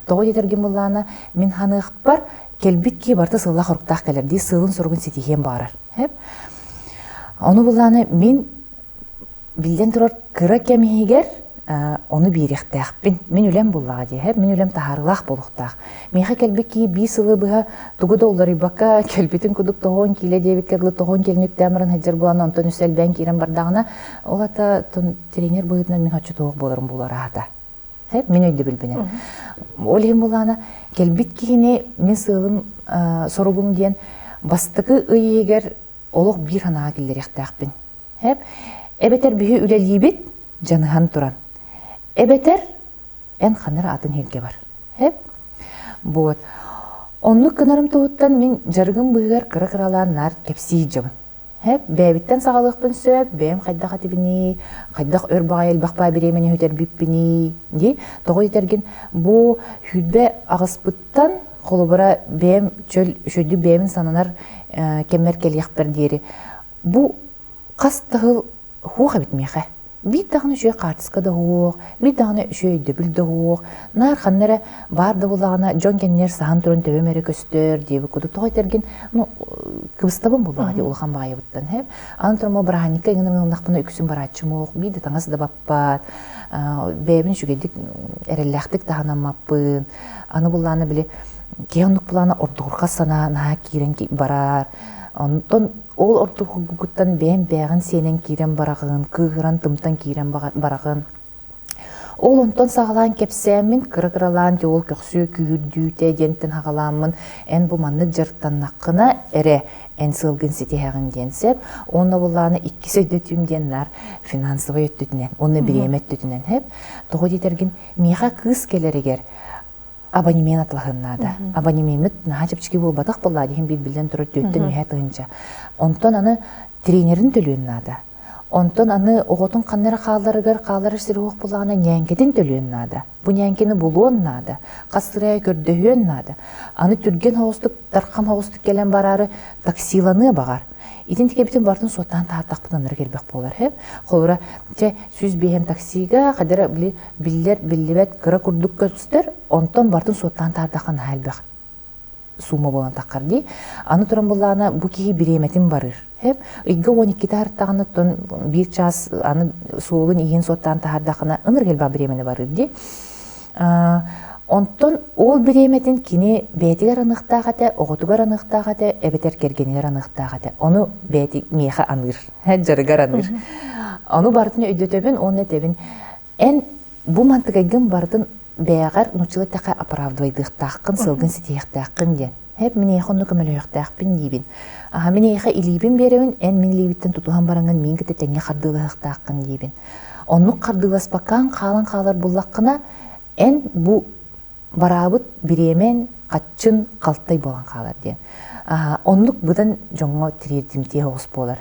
Тоҕо диэтэргин буллаана, мин ханыахпар кэлбит киһи барыта сыллаах-хоруктаах кэлэр дии сыалын-соругун ситиһиэн баҕарар. Ону буллаана мин биллэн турар кыра кэм иһигэр ону биэриэхтээхпин. Мин үлэм буллаҕа дии, мин үлэм таһаарыылаах буолуохтаах. Миэхэ кэлбит киһи биир сылы быһа тугу да уларыйбакка кэлбитин курдук тоҕон киилэ диэбиккэ дылы тоҕон киилэни үктээн баран сылдьар буолан онтон үс элбээн киирэн бардаҕына, ол ата тренер быһыытынан мин оччо туох буоларым буолар аата. Мин өйдөбүлбүнэн. Ол иһин булаана кэлбит киһини мин сыалым соругум диэн бастакы ый иһигэр олох биир санааҕа киллэриэхтээхпин. Эбэтэр биһи үлэлиибит, дьаныһан туран. Эбэтэр эн ханна эрэ атын сиргэ бар. Вот. Оннук гынарым туһуттан мин дьарыгым быыһыгар кыра-кыралаан наар кэпсии дьабын. Бэйэбиттэн саҕалыахпын сөп, бэйэм хайдах этибиний, хайдах өр баҕайы элбэх баай бириэмэни сүтэрбиппиний дии. Тоҕо диэтэргин бу 28-ыспыттан. Холобура, бэйэм чөл үчүгэйдик бэйэбин сананар кэммэр кэлиэхпэр диэри бу хас да сыл Һуох эбит миэхэ. Биир даҕаны үчүгэй хаартыска да һуох, биир даҕаны үчүгэй өйдөбүл да һуох, наар ханна эрэ баар да буоллаҕына дьон кэннигэр саһан туран төбөм эрэ көстөр диэбит курдук тоҕо этэргин ну кыбыстабын буоллаҕа дии улахан баҕайыбыттан һэ. Аны туран ол бырааһынньыкка иҥин ылыннахпына үксүн барааччым уох, биир да таҥас да баппат, бэйэбин үчүгэйдик эрэллээхтик таһынаммаппын. Аны буллаана били киһи оннук булаана ордугурҕас санаа наһаа киирэн барар. Онтон ол ордугургуттан бэйэм бэйэҕин сиэнэн киирэн бараҕын, кыыһыран тымтан киирэн бараҕын. Ол онтон саҕалаан кэпсээммин, кыра-кыралаан дьэ ол көхсүө күүһүрдүүтэ диэнтэн саҕалааммын, эн бу маннык дьарыктаннаххына эрэ эн сыалгын ситиһэҕин диэн сөп. Уонна буллаана иккис өйдөтүүм диэн наар финансовай өттүтүнэн уонна бириэмэ өттүтүнэн сөп. Тоҕо диэтэргин, миэхэ кыыс кэлэригэр абонемент атылаһын наада. Абонемеммит наһаа чэпчэки буолбатах буоллаа диһин биир биллэн турар түөттэн үһэ тыһынча. Онтон аны тренерин төлүөн наада. Онтон аны оҕотун ханна эрэ хаалларыгар хаалларар сир суох буоллаҕына ньээҥкэтин төлүөн наада. Бу ньээҥкэни булуон наада. Хас сырайа көрдөһүөн наада. Аны түргэн соҕустук, тархам соҕустук кэлэн бараары таксиланыа баҕар. Итинтик эбитин барытын суоттаан таһааттахпытына ынырык элбэх буолар. Холобура, чэ, 105 таксига, хадара били биллэр биллибэт кыра курдук көстөр, онтон бартын суоттаан таардахха наһаа элбэх суума буолан таххар дии. Аны туран буллаана бу киһи бириэмэтин барыр. Хэп ыйга 12 таһартаҕына тон биир час аны суолун иһин суоттаан таһардахына ынырык элбэх бириэмэни барыр дии. Онтон ол бириэмэтин кини бэйэтигэр аныахтаах этэ, оҕотугар аныахтаах этэ, эбэтэр кэргэнигэр аныахтаах этэ. Ону бэйэти миэхэ аныыр, дьарыгар аныыр. Ону барытын өйдөтөбүн уонна этэбин Эн бу мантыкайгын барытын бэйэҕэр нууччалыы эттэххэ оправдывайдыахтааххын, сылгын ситиһиэхтээххин диэн. Һэп мин эйиэхэ онно көмөлөһүөхтээхпин диибин. Аха мин эйиэхэ илиибин биэрэбин, эн мин илиибиттэн тутуһан бараҥҥын миин кытта тэҥҥэ хардыылаһыахтааххын диибин. Оннук хардыыласпаккаан хаалан хаалар буллаххына, эн бу бараабыт бириэмэн, хаччын халтай буолан хаалар диэн. Оннук быдан дьоҥҥо тириэрдимтиэ оҕус буолар.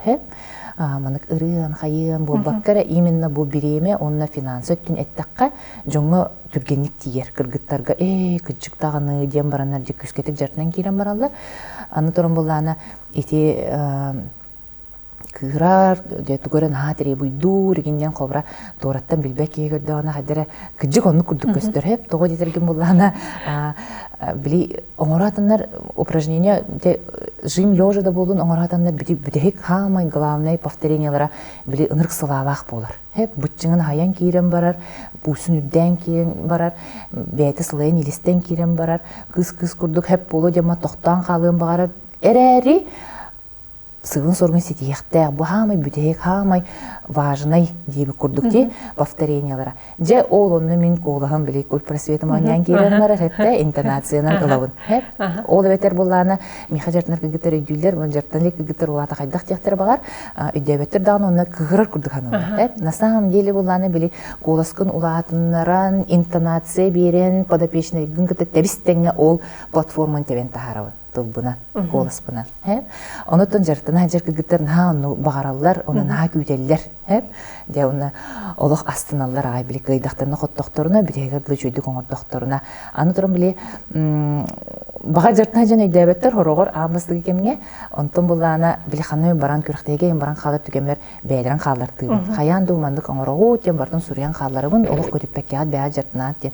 Маннык ырыан, хайыан буолбакка эрэ именно бу бириэмэ уонна финансы өттүн эттэххэ дьоҥҥо түргэнник тиийэр. Кыргыттарга ээ кырдьык даҕаны диэн бараннар дьэ күүскэтик дьарытынан киирэн бараллар. Аны туран буллаана ити кыырар, дьэ тугу эрэ наһаа требуйдуур игин диэн холобура туораттан билбэт киһи көрдөҕүнэ хайда эрэ кырдьык оннук курдук көстөр һэп тоҕо диэтэргин буллаҕына били оҥоро атыннар упражнение жим лежа да буолун оҥоро атыннар бүтэһик самый главный повторениелара били ынырык сылаалаах буолар һэп быччыҥын аһайан киирэн барар пульсун үрдээн киирэн барар бэйэтэ сылайан илистэн киирэн барар кыыс кыыс курдук һэп буолуо диэн тохтоон хаалыан баҕарар эрээри сыгын-соргун ситиһиэхтээх, бу хаамай бүтэһик, хаамай важнай диэбит курдук ти повторениялара. Дьэ, ол онно мин куолаһым били культ просветом оонньоон киирэн барар этте интонациянан ылабын. Ол эбэтэр буллаана миэхэ дьартанар кыргыттар өйдүүллэр, дьартан илик кыргыттар улаата хайдах диэхтэр баҕар, өйдөөбөттөр даҕаны онно кыһырар курдук саныыллар. На самом деле буллаана били куоласкын улаатыннаран, интонация биэрэн, подопечныйгын кытта тэбис тэҥҥэ ол платформаны тэбэн таһаарабын. тылбынан, куоласпынан. Онуттан дьарыктана сылдьар кыргыттар наһаа онну баҕараллар, ону наһаа күүтэллэр. Дьэ уонна олох астыналлар аҕай били кыайдахтарына хоттохторуна, бүтэһигэр дылы үчүгэйдик оҥордохторуна. Аны туран били баҕа дьарыктана дьон өйдөөбөттөр хороҕор аан бастакы кэмҥэ онтон былаана били ханна баран күрэхтэһигэ баран хаалар түгэммэр бэйэлэрин хааллартыыбын. Хайаан да маннык оҥороҕут диэн барытын суруйан хаалларабын, олох көтүппэккэҕит бэйэҕит дьарыктанаат диэн.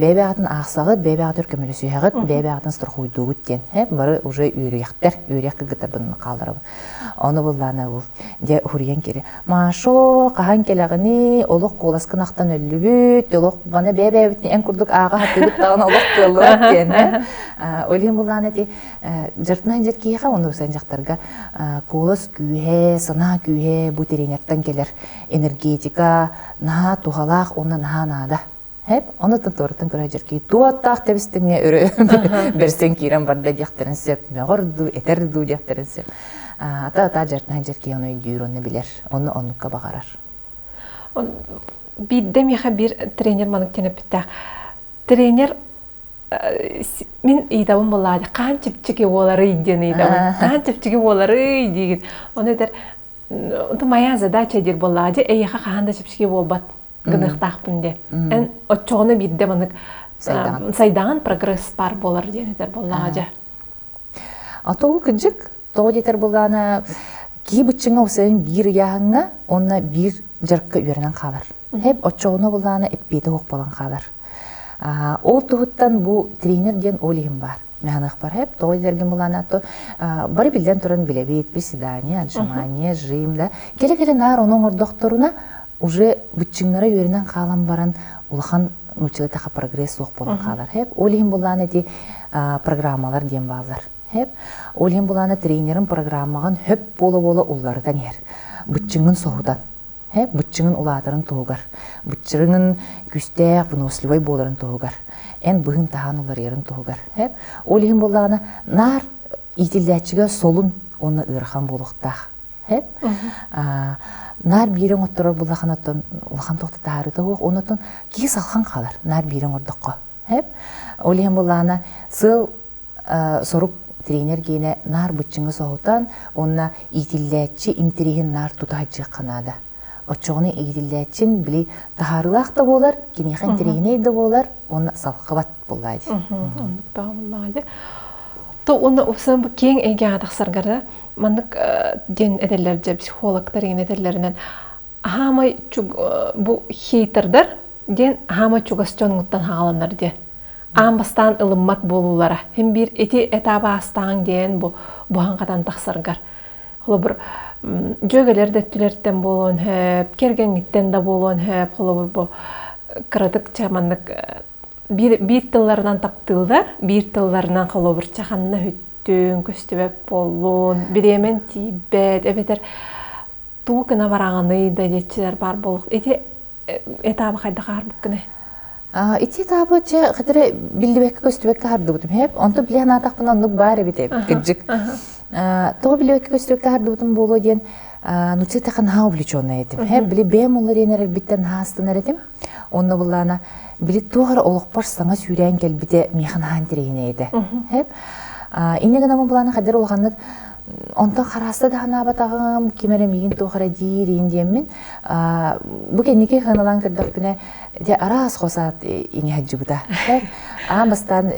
Бэйэ-бэйэҕитин аахсаҕыт, бэйэ-бэйэҕитигэр көмөлөсүһэҕит, бэйэ-бэйэҕитин страхуйдуугут диэн. Бары уже үөрүйэхтэр, үөрүйэх кыргыттарбын хаалларабын. Ону буллаана ол дьэ уһуруйан кири. Машо, хаһан кэлэҕиний, олох куоласкын ахтан өллүбүт, олох бана бэйэ-бэйэбитин эн курдук ааҕа сатыыбыт даҕаны олох кыаллыбат диэн. Ол иһин буллаана ити Дьартынан дьэр киһиэхэ уонна усан дьахтарга куолас күүһэ, санаа күүһэ бу тренертэн кэлэр энергетика наһаа туһалаах уонна наһаа наада. Хэп, оны туораттан көрө дьэр киһи туоттаах тэбистиҥҥэ өрө бэрсэн киирэн барда диэхтэрин сөп, мөҕөр дуу, этэр дуу диэхтэрин сөп. Ата ата дьартынан дьэр киһи ону өйдүүр, онно билэр, онно оннукка баҕарар. Биирдэ миэхэ биир тренер маннык диэн эппиттээх. Тренер мин ыйытабын буоллаҕа хаан чэпчэки буоларый диэн ыйытабын хаан чэпчэки буоларый диигин ону этэр это моя задача диир буоллаҕа дьэ эйиэхэ хаһан да чэпчэки буолбат гыныахтаахпын диэн эн оччоҕуна биирдэ маннык. Сайдаҕын. Сайдаҕын прогресс баар буолар диэн этэр буоллаҕа дьэ. А тоҕо кырдьык, тоҕо диэтэр буоллаана киһи быччыҥа усайын биир ыйааһыҥҥа уонна биир дьарыкка үөрэнэн хаалар. Хэп оччоҕуна буллаана эппиэтэ суох буолан хаалар. Ол туһуттан бу тренер диэн ол иһин баар. Механыхпар хэп тоҕо диэтэргин буллаана то бары биллэн туран билэбит приседание, отжимание, жим да кэлэ-кэлэ наар ону оҥордохторуна уже быччыҥнара үөрэнэн хаалан баран улахан нууччалыы прогресс суох буолан хаалар. Хэп ол иһин буллаана ити программалар диэн бааллар. Хэп ол иһин булаана тренерин программаҕын хөп буола-буола улларытан иһэр. Быччыҥын соһутан. Хэп быччыҥын улаатарын туһугар. Быччырыҥын күүстээх, выносливай буоларын туһугар. Эн быһын таһаан уларыйарын туһугар. Хэп ол иһин буоллаҕына наар иитиллээччигэ солун уонна ыарахан буолуохтаах. Хэп наар биири оҥотторор буллахына оттон улахан туохта таһаарыыта суох, оннотон киһи салхан хаалар наар биири оҥордоххо. Хэп ол иһин буллаҕына сыал сорук тренер гиэнэ наар быччыҥы соһутан уонна иитиллээччи интэриэһин наар тута сылдьыахха наада. Оччоҕуна иитиллээччин били таһаарыылаах да буолар, киниэхэ интэриэһинэй да буолар уонна салхыбат буоллаа дии. Оннук баа буоллаҕа дии. То уонна упсан бу киэҥ эйгэҕэ тахсаргар да маннык диэн этэллэр дьэ психологтар иҥин этэллэринэн аһаамай бу хейтердар диэн аһаамай чугас дьоҥҥуттан хааланнар диэн аан бастаан ылыммат буолуулара. Һин биир ити этап аастаҕыҥ диэн бу буһан-хатан тахсаргар. Холобур, дьүөгэлэр да өттүлэриттэн буолуон сөп, кэргэҥҥиттэн да буолуон сөп. Холобур, бу кыратык ча маннык биир, биир тылларынан таптыыллар, биир тылларынан холобур ча ханна үттүн, көстүбэт буоллун, бириэмэн тиийбэт, эбэтэр тугу гына бараҕыный да диэччилэр баар буолуох. Ити этабы хайдах аарбыккыный? Ити этабы чэ хатыра биллибэккэ көстүбэккэ хардыбытым хэп. Онто биле санаатахпына оннук баар эбит эбит кырдьык. Тоҕо билибэккэ көстүбэккэ хардыбытым буолуо диэн нучча тэхэ наһаа увлеченная этим. Хэп били бэйэм уларыйан эрэрбиттэн наһаа астынар этим. Онно буллаана били туох эрэ олохпор саҥа сүүрээн кэлбитэ миэхэ наһаа интэриэһинэй этэ. Хэп. Инньэ гынан булаана хадыр улаханнык онтон харааста да санаабатаҕым, ким эрэ миигин туох эрэ диир иин диэммин бу кэнники сыаналаан көрдөхпүнэ дьэ араас хос аат иҥэ сылдьыбыта. Аан бастаан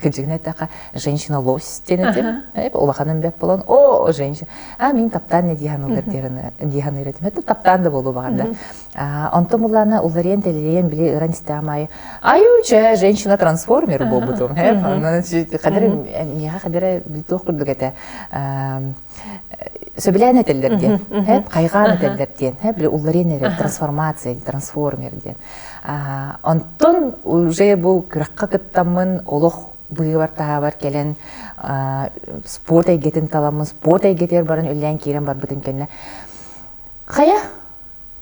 кырдьыгын эттэххэ женщина лось диэн этим. Улаханым бэт буолан о женщина а мин таптаан не дии саныыллар дии саныыр этим. Это таптаан да буолуо баҕарда. Онтон буллаана уларыйан тэлэрийэн били ыран истэҕим аайы аюча женщина трансформер буолбутум. Хадыр миэхэ хадыра туох курдук этэ сөбүлээн этэллэр диэн, хайҕаан этэллэр диэн, били улларыйан эрэр трансформация, трансформер диэн. Онтон уже бу күрэххэ кыттаммын олох быыбар таһаабар кэлэн спорт эйгэтин таламмын, спорт эйгэтигэр баран үллээн киирэн барбытын кэннэ хайа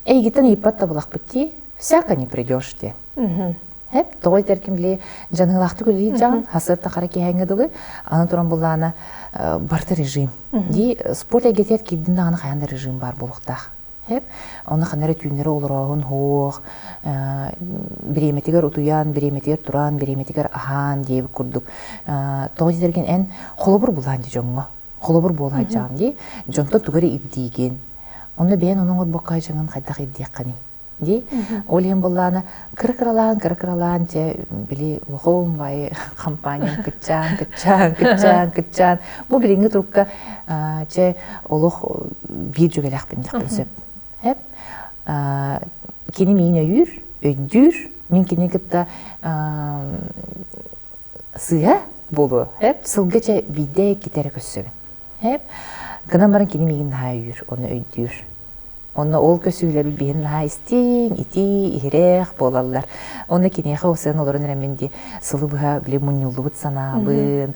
эйгиттэн ыйыппат да булахпыт дии, всяко не придешь диэн. Хэп, тоҕо этэркин били дьаныылаахтык үлэлиир дьаҕын, хасыарта хара киэһээҥҥэ дылы, аны туран буллаана барыта режим. Дии спорт эйгэтигэр киирдин даҕаны хайаан да режим баар буолуохтаах. Хэп, онно ханна эрэ түүннэри олорооһун суох, бириэмэтигэр утуйан, бириэмэтигэр туран, бириэмэтигэр аһаан диэбит курдук. Тоҕо диэтэргин эн холобур булаан дии дьоҥҥо. Холобур буола дьаҕын дии. Дьонтон тугу эрэ ирдиигин. Онно бэйэн ону оҥорбокко дьаҥын хайдах ирдиэххиний? Дии. Ол иһин буллаана кыра-кыралаан, кыра-кыралаан дьэ били улахан баайы компания кыччаан, кыччаан, кыччаан, кыччаан. Бу билиҥҥи турукка чэ олох биир дьүгэлээхпин диэхпин сөп. Эп кини миин өйүүр, өйдүүр, мин кини кытта сыыһа буолуо. Эп сылга чэ биирдэ иккитэ эрэ көрсөбүн. Эп гынан баран кини миигин наһаа өйүүр, ону өйдүүр. Онно ол көсүүлэрбит биһин наһаа истиҥ, итии, иһирэх буолаллар. Онно киниэхэ осыан олорон эрэммин дии сылы быһа били мунньуллубут санаабын,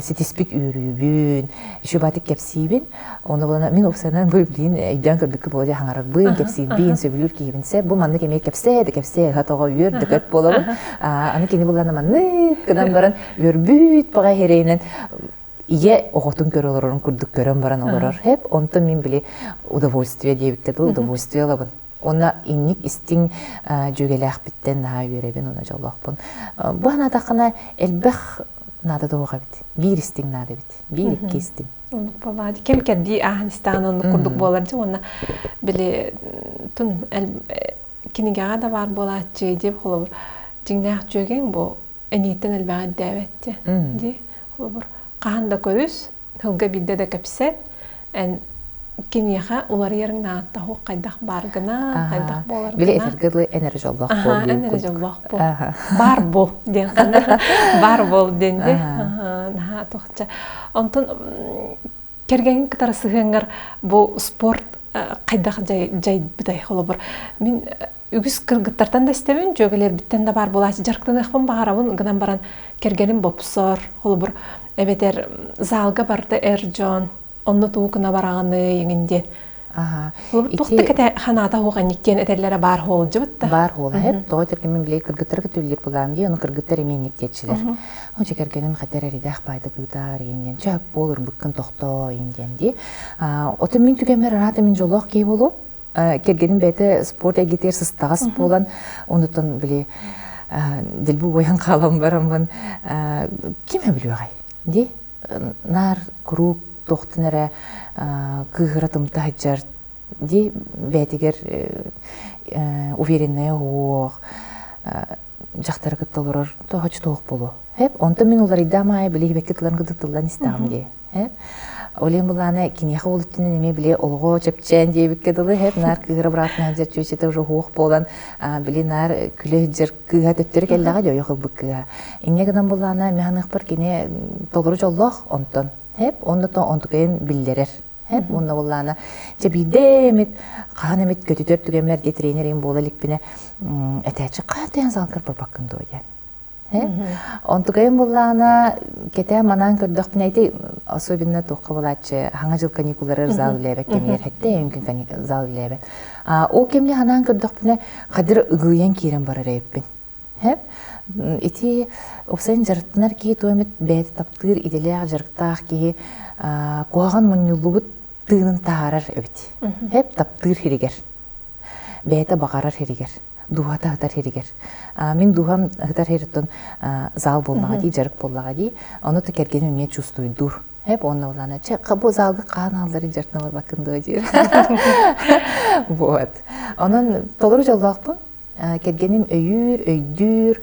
ситиспит үөрүүбүн, үчүгэй кэпсиибин. Онно булана мин опсанан бу билин өйдөөн көрбүккэ буола хаҥарарбын, кэпсиирбин, сөбүлүүр киһибин сеп. Бу маннык эмиэ кэпсээ да кэпсээ, ыһа тоҕо үөр да көт буолабын. Аны кини булана маннык гынан баран үөрбүт баҕа иһирэйинэн ийэ оҕотун көрө олорорун курдук көрөн баран олорор. Хэп, онтон мин били удовольствие диэбиккэ дылы удовольствие ылабын. Уонна инник истиҥ дьүөгэлээхпиттэн наһаа үөрэбин уонна дьоллоохпун. Бу санаатаххына элбэх наада туох эбит. Биир истиҥ наада эбит. Биир икки истиҥ. Оннук буоллаҕа. Кэм кэрдии ааһан истэҕин оннук курдук буолар дьэ уонна били тун кинигэҕэ да баар буолааччы диэп холобур дьиҥнээх дьүөгэҥ бу. энииттэн элбэҕи ирдээбэт диэн. Дии. Холобур, хаһан да көрүс, тылга биирдэ да кэпсэт, эн киниэхэ уларыйарыҥ наадата суох хайдах бааргына, хайдах буоларгына. Били этэргэ дылы эн эрэ дьоллоох буол эн эрэ дьоллоох буол. Баар буол диэн баар буол диэн дии. Наһаа туохча. Онтон кэргэҥҥин кытары сыһыаҥҥар бу спорт хайдах дьайбытай холобур мин үгүс кыргыттартан да истэбин, дьүөгэлэрбиттэн да баар буолааччы дьарыктаныахпын баҕарабын гынан баран кэргэним бопсор, холобур, эбэтэр залга барда эр дьон, онно тугу гына бараҕыный эҥин диэн. Холобур, туох да кэтэ ханаата суох инник диэн этэллэрэ баар буолдьубут да. Баар буола, эп. Тоҕо этэргин били кыргыттары кытта булаам дии, ону кыргыттар эмиэ инник диэччилэр. Оче кэргэним хатар эридээх баайда кыытаар иин диэн, чөп буол ырбыккын тохтоо иин диэн дии. Отun мин түгэммэр араата мин дьоллоох киһи буолуом. Кэргэним бэйэтэ спорт эйгэтигэр сыстаҕас буолан, онутан били дэлби уойан хаалан бараммын ким өбүлүөҕэй дии наар куруук туохтан эрэ кыыһыра тымта сылдьар дии бэйэтигэр уверенная уох дьахтары кытта олорор тоһочу туох буолуо хэп онтон мин уларыйдаам аайы били хибэкки тылларын кытта тыллан истэҕим дии Хэп. Олен булаана киниэхэ ол өттүнэн эмиэ били олоҕо чэпчээн диэбиккэ дылы хэп наар кыыһыра быраатына сылдьар чүөчэтэ уже уһуох буолан били наар күлэ сылдьар кыыһа төттөрү кэллэҕэ дьэ ойох ылбыт кыыһа. Инньэ гынан булаана механыахпар кини толору дьоллоох онтон хэп онно то онтукайын биллэрэр. Хэп уонна буллаана чэ биирдэ эмит хаһан эмит көтүтэр түгэммэр дии тренер им буола иликпинэ этээччи хаһан тэйэн залгар барбаккын дуо диэн. Онтукайым буллаҕына кэтээн манаан көрдөхпүнэ ити особенно туохха булааччы хаҥа дьыл каникулларыгар зал үлээбэт кэмигэр хэттэ үҥкүн зал үлээбэт. Ол кэмҥэ ханаан көрдөхпүнэ хадыр ыгыйан киирэн барар эбиппин. Ити уопсайын дьарыктанар киһи туох эмит бэйэтэ таптыыр идэлээх дьарыктаах киһи куһаҕан мунньуллубут тыынын таһаарар эбит. Хэп таптыыр сиригэр. Бэйэтэ баҕарар сиригэр. Дууһата сытар сиригэр. Мин дууһам сытар сириттэн зал буоллаҕа дии, дьарык буоллаҕа дии. Ону то кэргэним эмиэ чувствуйдуур. Хэп онно булана чэ бу залга хаан аллары дьарытына барбаккын дуо диир. Вот. Онон толору дьоллоохпун. Кэргэним өйүүр, өйдүүр.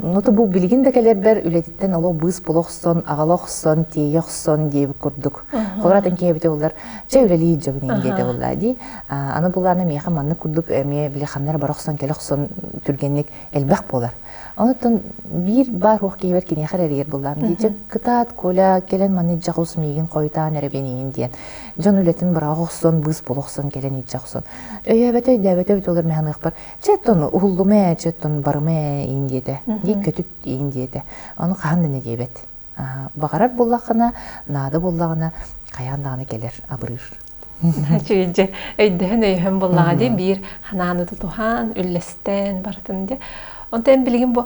Ното бу билигин да кэлэрбэр үлэтиттэн олох быыс була охсон, аҕала охсон, тиэйэ охсон диэбит курдук. Холор атын киһи улар чэ үлэлии дьабын диэтэ булла дии. Аны булаана миэхэ маннык курдук эмиэ били ханна бара охсон, кэлэ охсон түргэнник элбэх буолар. Онтон биир баар уох киһибэр киниэхэ эрийэр буллаам дии. Дьэ кытаат Коля кэлэн манны дьаҕус миигин хойутаан эрэ биниин диэн. Дьон үлэтин быраҕа охсон, быыс була охсон кэлэн илдьэ охсон. Өйөөбөтө өйдөөбөтө эбит олор механыахпар чэ оттон уһуллума ээ, чэ оттон барыма ээ иин диэтэ. Дии көтүт иин диэтэ. Ону хаһан да диэбэт. Баҕарар буоллаххына, наада буоллаҕына хайаан даҕаны кэлэр, абырыыр. Үчүгэй өйдөһөн өйөһөн буоллаҕа дии биир ханааны тутуһан, үллэстэн барытын дии. Онтон эн билигин бу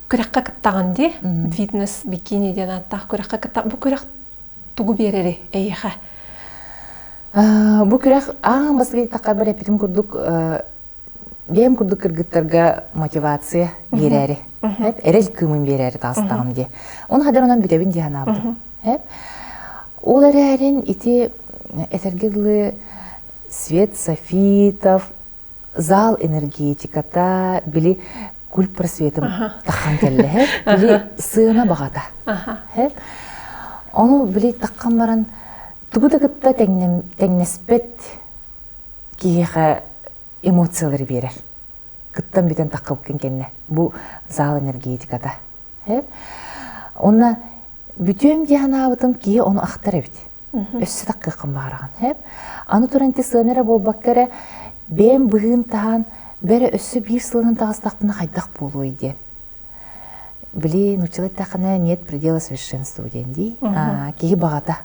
күрэххэ кыттаҕын дии. Фитнес бикини диэн ааттаах күрэххэ кытта бу күрэх тугу биэрэри эйиэхэ? Бу күрэх аан бастакы диэтэххэ бар эппитим курдук бэйэм курдук кыргыттарга мотивация биэрээри эрэл кыымын биэрээри таҕыстаҕым дии. Оны хадыр онон бүтэбин дии санаабытым. Ол эрээрин ити этэргэ дылы Свет Софитов зал энергетиката били культ просветым таххан кэллэ били сыана баҕата ону били таххан баран тугу да кытта тэҥнэспэт киһиэхэ эмоциялары биэрэр кыттан бүтэн таххыбыккын кэннэ бу зал энергетиката Онно бүтүөм дии санаабытым киһи ону ахтар эбит. Өссө таккыаххын баҕараҕын. Аны туран ити сыана эрэ буолбакка эрэ бэйэм быһыын таһаан бэрэ өссө биир сылынан таҕыстахпына хайдах буолуой диэн. Били нууччалыы эттэххинэ нет предела совершенству диэн дии. Киһи баҕата.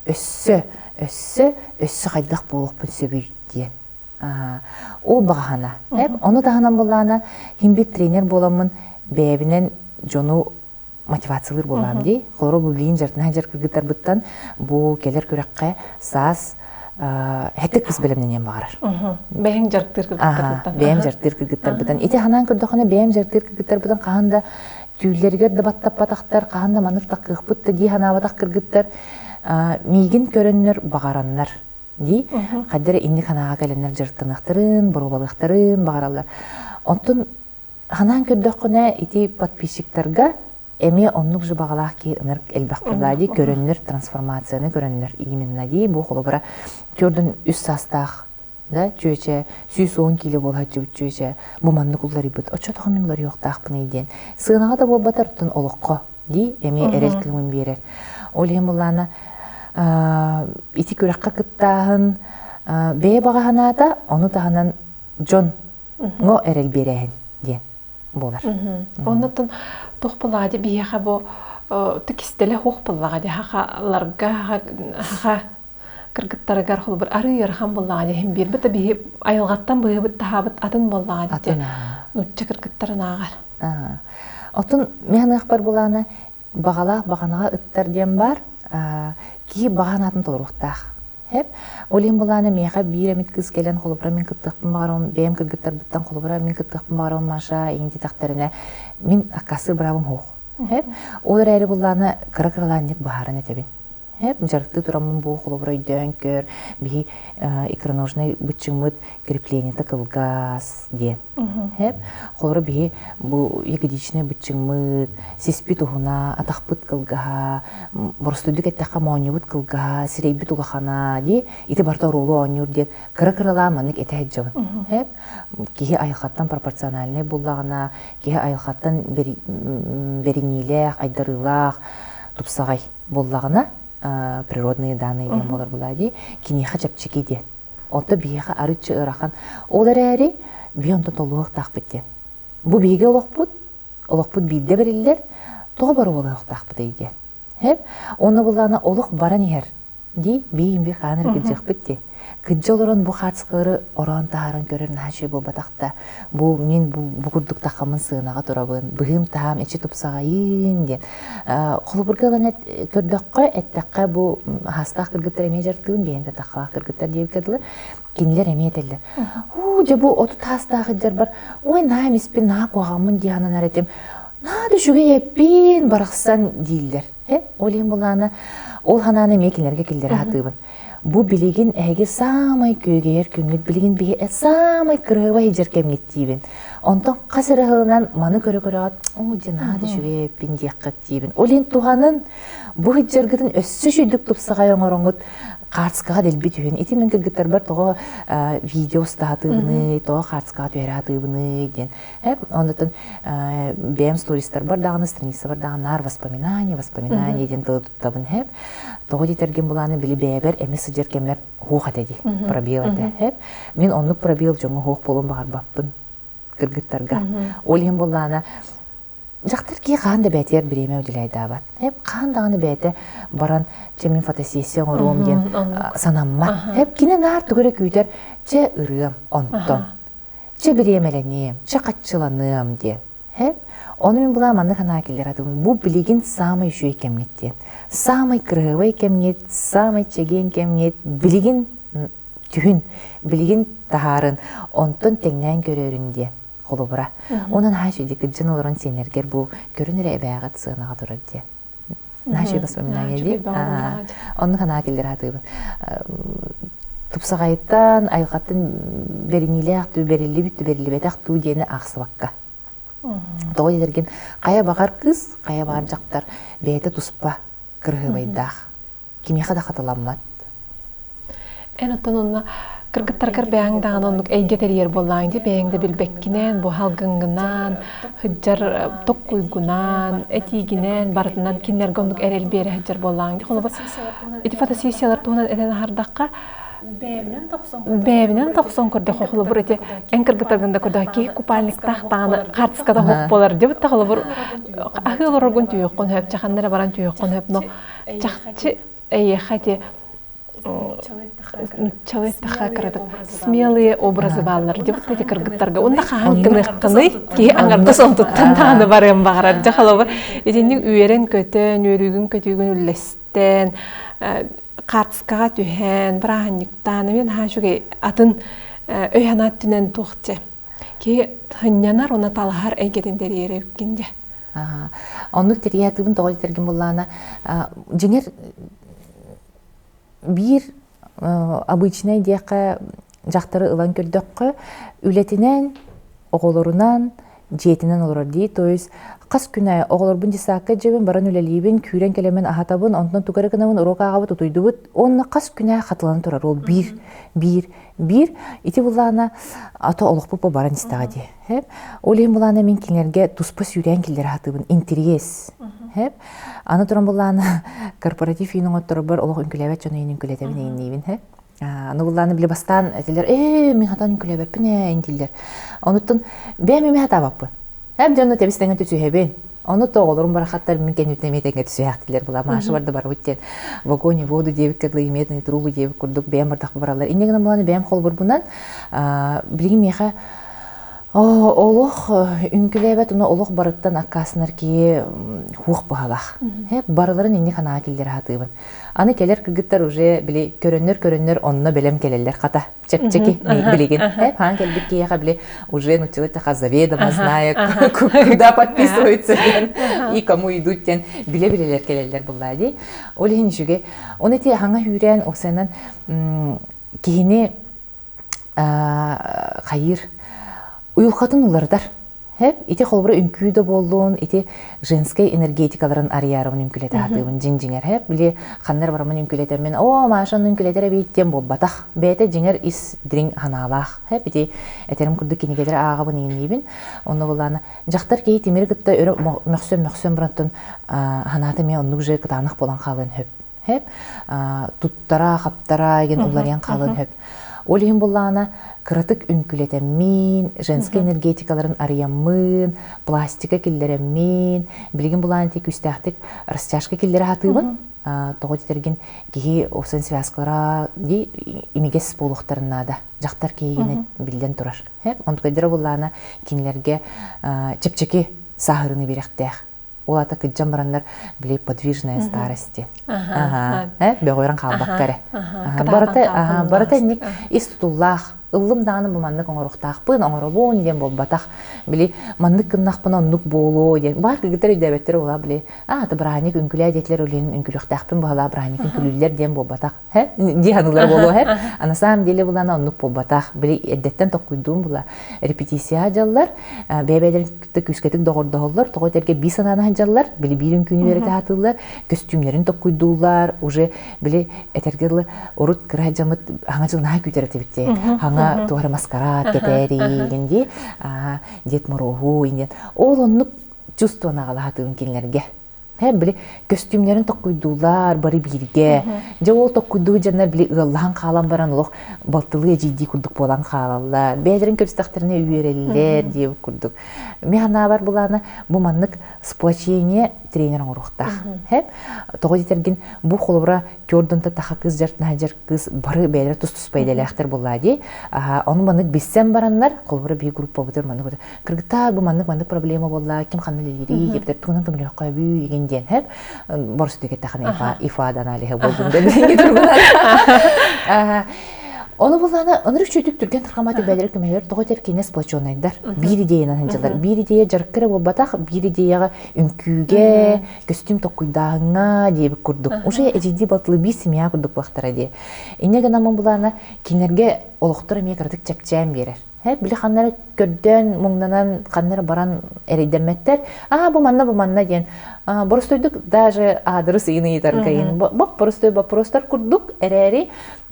Өссө, өссө, өссө хайдах буолуохпун сөбүй диэн. Ол баҕаһана. Ону таһынан буоллаҕына, иһин биир тренер буоламмын бэйэбинэн дьону мотивациялыыр буоллаҕым дии. Холобура, бу билигин дьарытына сылдьар кыргыттарбыттан бу кэлэр күрэххэ саас хэттик кыс бэлэмнэниэн баҕарар. Бэйэҥ дьарыктыыр кыргыттарбыттан. Бэйэм дьарыктыыр кыргыттарбыттан. Ити ханаан көрдөххүнэ бэйэм дьарыктыыр кыргыттарбытын хаһан да түүллэригэр да баттаппатахтар, хаһан да маннык таккыахпыт да дии санаабатах кыргыттар миигин көрөннөр баҕараннар дии хайда эрэ инник санааҕа кэлэннэр дьарыктаныахтарын, боруобалыахтарын баҕараллар. Онтон Ханаан көрдөххүнэ, ити подписчиктарга эмиэ оннук же баҕалаах киһи ынырык элбэх буоллаа дии, көрөннөр трансформацияны көрөннөр именно дии. Бу холобура төрдүн үс саастаах да чүөчэ 110 киилэ буолааччыбыт чүөчэ бу маннык уларыйбыт оччотоҕо мин уларыйыахтаахпыный диэн сыанаҕа да буолбатар оттон олоххо дии эмиэ эрэл кыымын биэрэр ол иһин буллаана ити күрэххэ кыттааһын бэйэ баҕа санаата ону таһынан дьон но эрэл биэрээһин диэн буолар. Оннуттан туох буоллаҕа дии биһиэхэ бу кистэлэ хуох буоллаҕа дии хахаларга хаха кыргыттарыгар холобур арыы ыарахан буоллаҕа дии иһин биэрбит да биһи айылҕаттан быһыыбыт таһаабыт атын буоллаҕа дии нуучча кыргыттарын ааҕар. Отун мен аныахпар булаана баҕалаах баҕанаҕа ыттар диэн баар киһи баҕа санаатын толоруохтаах. Хэп. Ол иһин былаана миэхэ биир эмит кыыс кэлэн холобура мин кыттыахпын баҕарабын, бэйэм кыргыттарбыттан холобура мин кыттыахпын баҕарабын Маша иҥин диэтэхтэринэ мин аккаастыыр быраабым суох. Хэп. Ол эрээри былаана кыра-кыралаанньык быһааран этэбин. Хэп, дьарыктыы тураммын бу холобура өйдөөн көр, биһи икроножнай быччыҥмыт креплениета кылгас диэн. Хэп, холобура биһи бу ягодичнай быччыҥмыт, сиспит уһуна, атахпыт кылгаһа, боростуйдук эттэххэ моонньубут кылгаһа, сирэйбит улахана дии, ити барыта оруолу оонньуур диэн кыра-кыралаан маннык этэ сылдьабын. Хэп, киһи айылҕаттан пропорциональнай буллаҕына, киһи айылҕаттан бэриниилээх, айдарыылаах, тупсаҕай буоллаҕына природные данные диэн буолар буолаа дии киниэхэ чэпчэки диэн онто биһиэхэ арыччы ыарахан ол эрээри биһи онтон толлуохтаахпыт диэн бу биһиги олохпут олохпут биирдэ бэриллэр тоҕо боруобалыахтаахпытый диэн Хэп онно буллаҕына олох баран иһэр дии биир биир хаан эрэ кыдьыахпыт дии Кыдьа олорон бу хаацкалары ороон таһааран көрөр наһаа үчүгэй буолбатах да, бу мин бу, бу курдук тахаммын сыанаҕа турабын, быһыым-таһаам эчи тупсаҕайыын диэн. Холобурга ылан көрдөххө, эттэххэ бу хаастаах кыргыттар эмиэ дьарыктыыбын, биһиэн да таххалаах кыргыттар диэбиккэ дылы, кинилэр эмиэ этэллэр. Уу, дьэ бу 30 хаастаах дьарбар, ой, наһаа эмиспин, наһаа куһаҕаммын дии сананар этим. Наһаа да үчүгэй эппин, барахсан дииллэр. Ол иһин булаана, ол санааны эмиэ кинилэргэ киллэрэ сатыыбын. Бу билигин эһиги саамай күөгэйэр күҥҥүт, билигин биһи саамай кыраһыабай сылдьар кэмҥит диибин. Онтон хас эрэ сылынан маны көрө-көрөҕүт, оо дьэ наһаа да үчүгэйэппин диэххит диибин. Ол иһин туһанын, бу сылдьаргытын өссө үчүгдүк тупсаҕай оҥороҥҥут хаартыскаҕа дэлби түһүн. Ити мин кыргыттарбар тоҕо видео устаатыыбыный, тоҕо хаартыскаҕа түһэрэ сатыыбыный диэн. Оннуттан бэйэм стористарбар даҕаны, страницабар даҕаны наар воспоминания, воспоминания диэн тылы туттабын хэп. Тоҕо диэтэргин булааны били бэйэбэр эмис сылдьар кэммэр хуох этэ дии, пробел этэ хэп. Мин оннук пробел дьоҥҥо хуох буолуон баҕарбаппын кыргыттарга. Ол иһин буллаана дьахтар киһи хаһан да бэйэтигэр бириэмэ уделяйдаабат. Хэп хаһан даҕаны бэйэтэ баран чэ мин фотосессия оҥоруом диэн санаммат. Хэп кини наар тугу эрэ күүтэр чэ ырыам онтон. Чэ бириэмэлэниэм, чэ хаччыланыам диэн. Һэ? Ону мин булаа маннык санаа киллэр атым. Бу билигин саамай үчүгэй кэмҥит диэн. Саамай кыраһыабай кэмҥит, саамай чэгиэн кэмҥит билигин түһүн, билигин таһаарын, онтон тэҥнээн көрөөрүн диэн холобура. Онон наһаа үчүгэй кырдьан олорон сиэннэргэр бу көрүн эрэ эбээҕит сыанаҕа турар диэн. Наһаа воспоминания дии. Оннук санаа киллэр сатыыбын. Тупсаҕайыттан, айылҕаттан бэриниилээх түү, бэриллибит түү, бэриллибэтэх туу диэни аахсыбакка. Тоҕо диэтэргин, хайа баҕар кыыс, хайа баҕар дьахтар бэйэтэ туспа кырыһыабайдаах. Кимиэхэ да хатыламмат. Эн оттон онно кыргыттаргар бэйэҥ даҕаны оннук эйгэ тэрийэр буоллаҕыҥ дии бэйэҥ да билбэккинэн, бу халгыҥҥынан, сылдьар токкуйгунан, этиигинэн барытынан кинилэргэ оннук эрэл биэрэ сылдьар буоллаҕыҥ дии. Холобур, ити фотосессиялар туһунан этэн аһардахха, бэйэбинэн тохсон көрдөххө, холобур, ити эн кыргыттаргын да көрдөххө, киһи купальниктаах даҕаны хаартыската суох буолар дебит да холобур, аһыы олороргун түһүөххүн сөп, чаханна эрэ баран түһүөххүн сөп, но чахчы эйиэхэ ити нуччалыы эттэххэ кыратык смелые образы бааллар дебит эти кыргыттарга уонна хаһан гыныаххыный киһи аҥардас онтуттан даҕаны барыан баҕарар дьэ холобур итинник үөрэн-көтөн үөрүүгүн-көтүүгүн үллэстэн хаартыскаҕа түһэн бырааһынньыктаан эмиэ наһаа үчүгэй атын өй-санаа өттүнэн туох дьэ киһи сынньанар уонна талаһар эйгэтин тэрийэрэ үккин дьэ Оннук тэрийээтигин тоҕо этэргин буллаана дьиҥэр биир обычнай диэххэ дьахтары ылан көрдөххө үлэтинэн оҕолорунан дьиэтинэн олорор дии. То есть хас күн аайы оҕолорбун десакка дьиэбин баран үлэлиибин, күүрэн кэлэммин аһатабын, онтон тугу эрэ гынабын, уруок ааҕабыт, утуйдубут. Уонна хас күн аайы хатылана турар ол биир, биир, биир. Ити буллаана ато олохпут бу баран истэҕэ дии. Хэп. Ол иһин булаана мин кинилэргэ туспа сүүрээн киллэрэ сатыыбын. Интэриэс. Хэп. Аны туран буллаана корпоратив иин оҥотторорбор олох үҥкүлээбэт дьону иин үҥкүлэтэбин иинниибин. Хэп. Аны буллааны били бастаан этилэр, ээ, мин хатан үҥкүлээбэппин ээ, дииллэр. Онуттан бэйэм эмиэ хатаабаппын. Эм дьону тэбис тэҥэ түсүһэбин. Ону то оҕолорум барахаттар мин кэнниттэн эмиэ тэҥҥэ түсүһээхтилэр була. Маша барда барбыт диэн в огонь и воду диэбиккэ дылы медные трубы диэбит курдук бэйэм бардахпы бараллар. Инньэ гынан булан бэйэм холобурбунан билигин миэхэ олох үҥкүлээбэт уна олох барыттан аккаастанар киһи хуох быһалаах. Барыларын инник санаа киллэрэ сатыыбын. Аны кэлэр кыргыттар уже били көрөннөр-көрөннөр онно бэлэм кэлэллэр хата. Чэпчэки билигин. Хаан кэлбит киһиэхэ били уже нуччалыы таха заведомо зная куда подписываются и кому идут диэн билэ-билэлэр кэлэллэр буллаа дии. Ол иһин үчүгэй. Оны ити хаҥа хүүрээн оксанан киһини хайыыр уйулҕатын уларытар. Хэп, ити холобура үҥкүү да буоллун, ити женскэй энергетикаларын арыйаарыбын үҥкүлэтэ сатыыбын дьиҥ-дьиҥэр. Хэп, били ханна эрэ бараммын үҥкүлэтэммин, оо, Маша ону үҥкүлэтэр эбит диэн буолбатах. Бэйэтэ дьиҥэр ис дириҥ санаалаах. Хэп, ити этэрим курдук кинигэлэри ааҕабын иҥниибин. Онно булаана дьахтар киһи тимири кытта өрө мөхсөн-мөхсөн барантан санаата эмиэ оннук же кытаанах буолан хаалыан сөп. Хэп туттара, хаптара деген уларыйан хаалыан сөп. Ол иһин буллаҕына кыратык үҥкүлэтэммин, женскэй энергетикаларын арыйаммын, пластика киллэрэммин, билигин булаан ити күүстээхтик растяжка киллэрэ сатыыбын. Тоҕо дитэргин киһи уопсан связкалара ди имигэс буолуохтарын наада. Дьахтар киһигинэ биллэн турар. Онтукайдара буллаана кинилэргэ чэпчэки сааһырыны биэрэхтээх. Ол аата кыдьан бараннар били подвижная старость диэн. Бөҕүөрэн хаалбакка эрэ. Барыта барыта инник ис тутуллаах ыллым даҕаны бу маннык оҥоруохтаахпын, оҥоробун диэн буолбатах. Били маннык гыннахпына оннук буолуо диэн. Баар кыргыттар өйдөөбөттөр буолаа били аа ты бырааһынньык үҥкүлээ диэтилэр үлэһин үҥкүлүөхтээхпин баһылаа бырааһынньык үҥкүлүүллэр диэн буолбатах. Дии саныылар буолуо һэ. А на самом деле булана оннук буолбатах. Били эрдэттэн токкуйдуум була. Репетиция дьаллар, бэйэ-бэйэлэрин кытта күүскэтик доҕордоһоллор, тоҕо этэргэ биир санааны сылдьаллар, били биир үҥкүүнү үөрэтэ сатыыллар, көстүүмнэрин токкуйдууллар, уже били этэргэ дылы урут кыра дьамыт хаҥа дьыл наһаа күүтэр этибит дии. Хаҥа туора маскарад кэтээриин дии, Дед Мороһу диэн. Ол оннук чувствоны аҕалаһатыыбын кинилэргэ. Һэ, били көстүүмнэрин токкуйдууллар бары бииргэ. Дьэ ол токкуйдуу дьоннор били ыаллаһан хаалан баран олох балтылыы эдьиийдии курдук буолан хаалаллар. Бэйэлэрин көрүстэхтэринэ үөрэллэр диэбит курдук. Мин санаабар булаана бу маннык сплочение тренер оҥоруохтаах. Һэ, тоҕо диэтэргин бу холобура түөрдунта таха кыыс дьартнаһа дьар кыыс бары бэйэлэрэ тус-туспа идэлээхтэр буоллаа дии. Ону маннык билсэн бараннар холобура биир группабытыгар маннык кыргыттар бу маннык-маннык проблема буолла, ким ханна үлэлиирий, эбэтэр тугунан көмөлөһөххө өбүй игин диэн хэп боростуй кэттэххинэ ифа ифа да аналиһа буолдум да билиҥҥи тургунан. Ону буллаана ынырык үчүгдүк түргэн тарҕаммат бэйэлэрэ көмөлөһөр тоҕо этэр кинээс сплоченнайдар биир идеянан сылдьаллар биир идея дьарыкка эрэ буолбатах биир идеяҕа үҥкүүгэ көстүүм токкуйдааһыҥҥа диэбит курдук уже эдьиийдии балтылыы биир семья курдук буолахтара дии инньэ гынан булаана кинилэргэ олохтор эмиэ кыратык чэпчээн биэрэр Били ханна эрэ көрдөөн, муҥнанан, ханна эрэ баран эрэйдэммэттэр. Аа, бу манна, бу манна диэн. Боростуойдук даже аадырыс ыйын ыйытарга иһин боп-боростуой боппуруостар курдук эрээри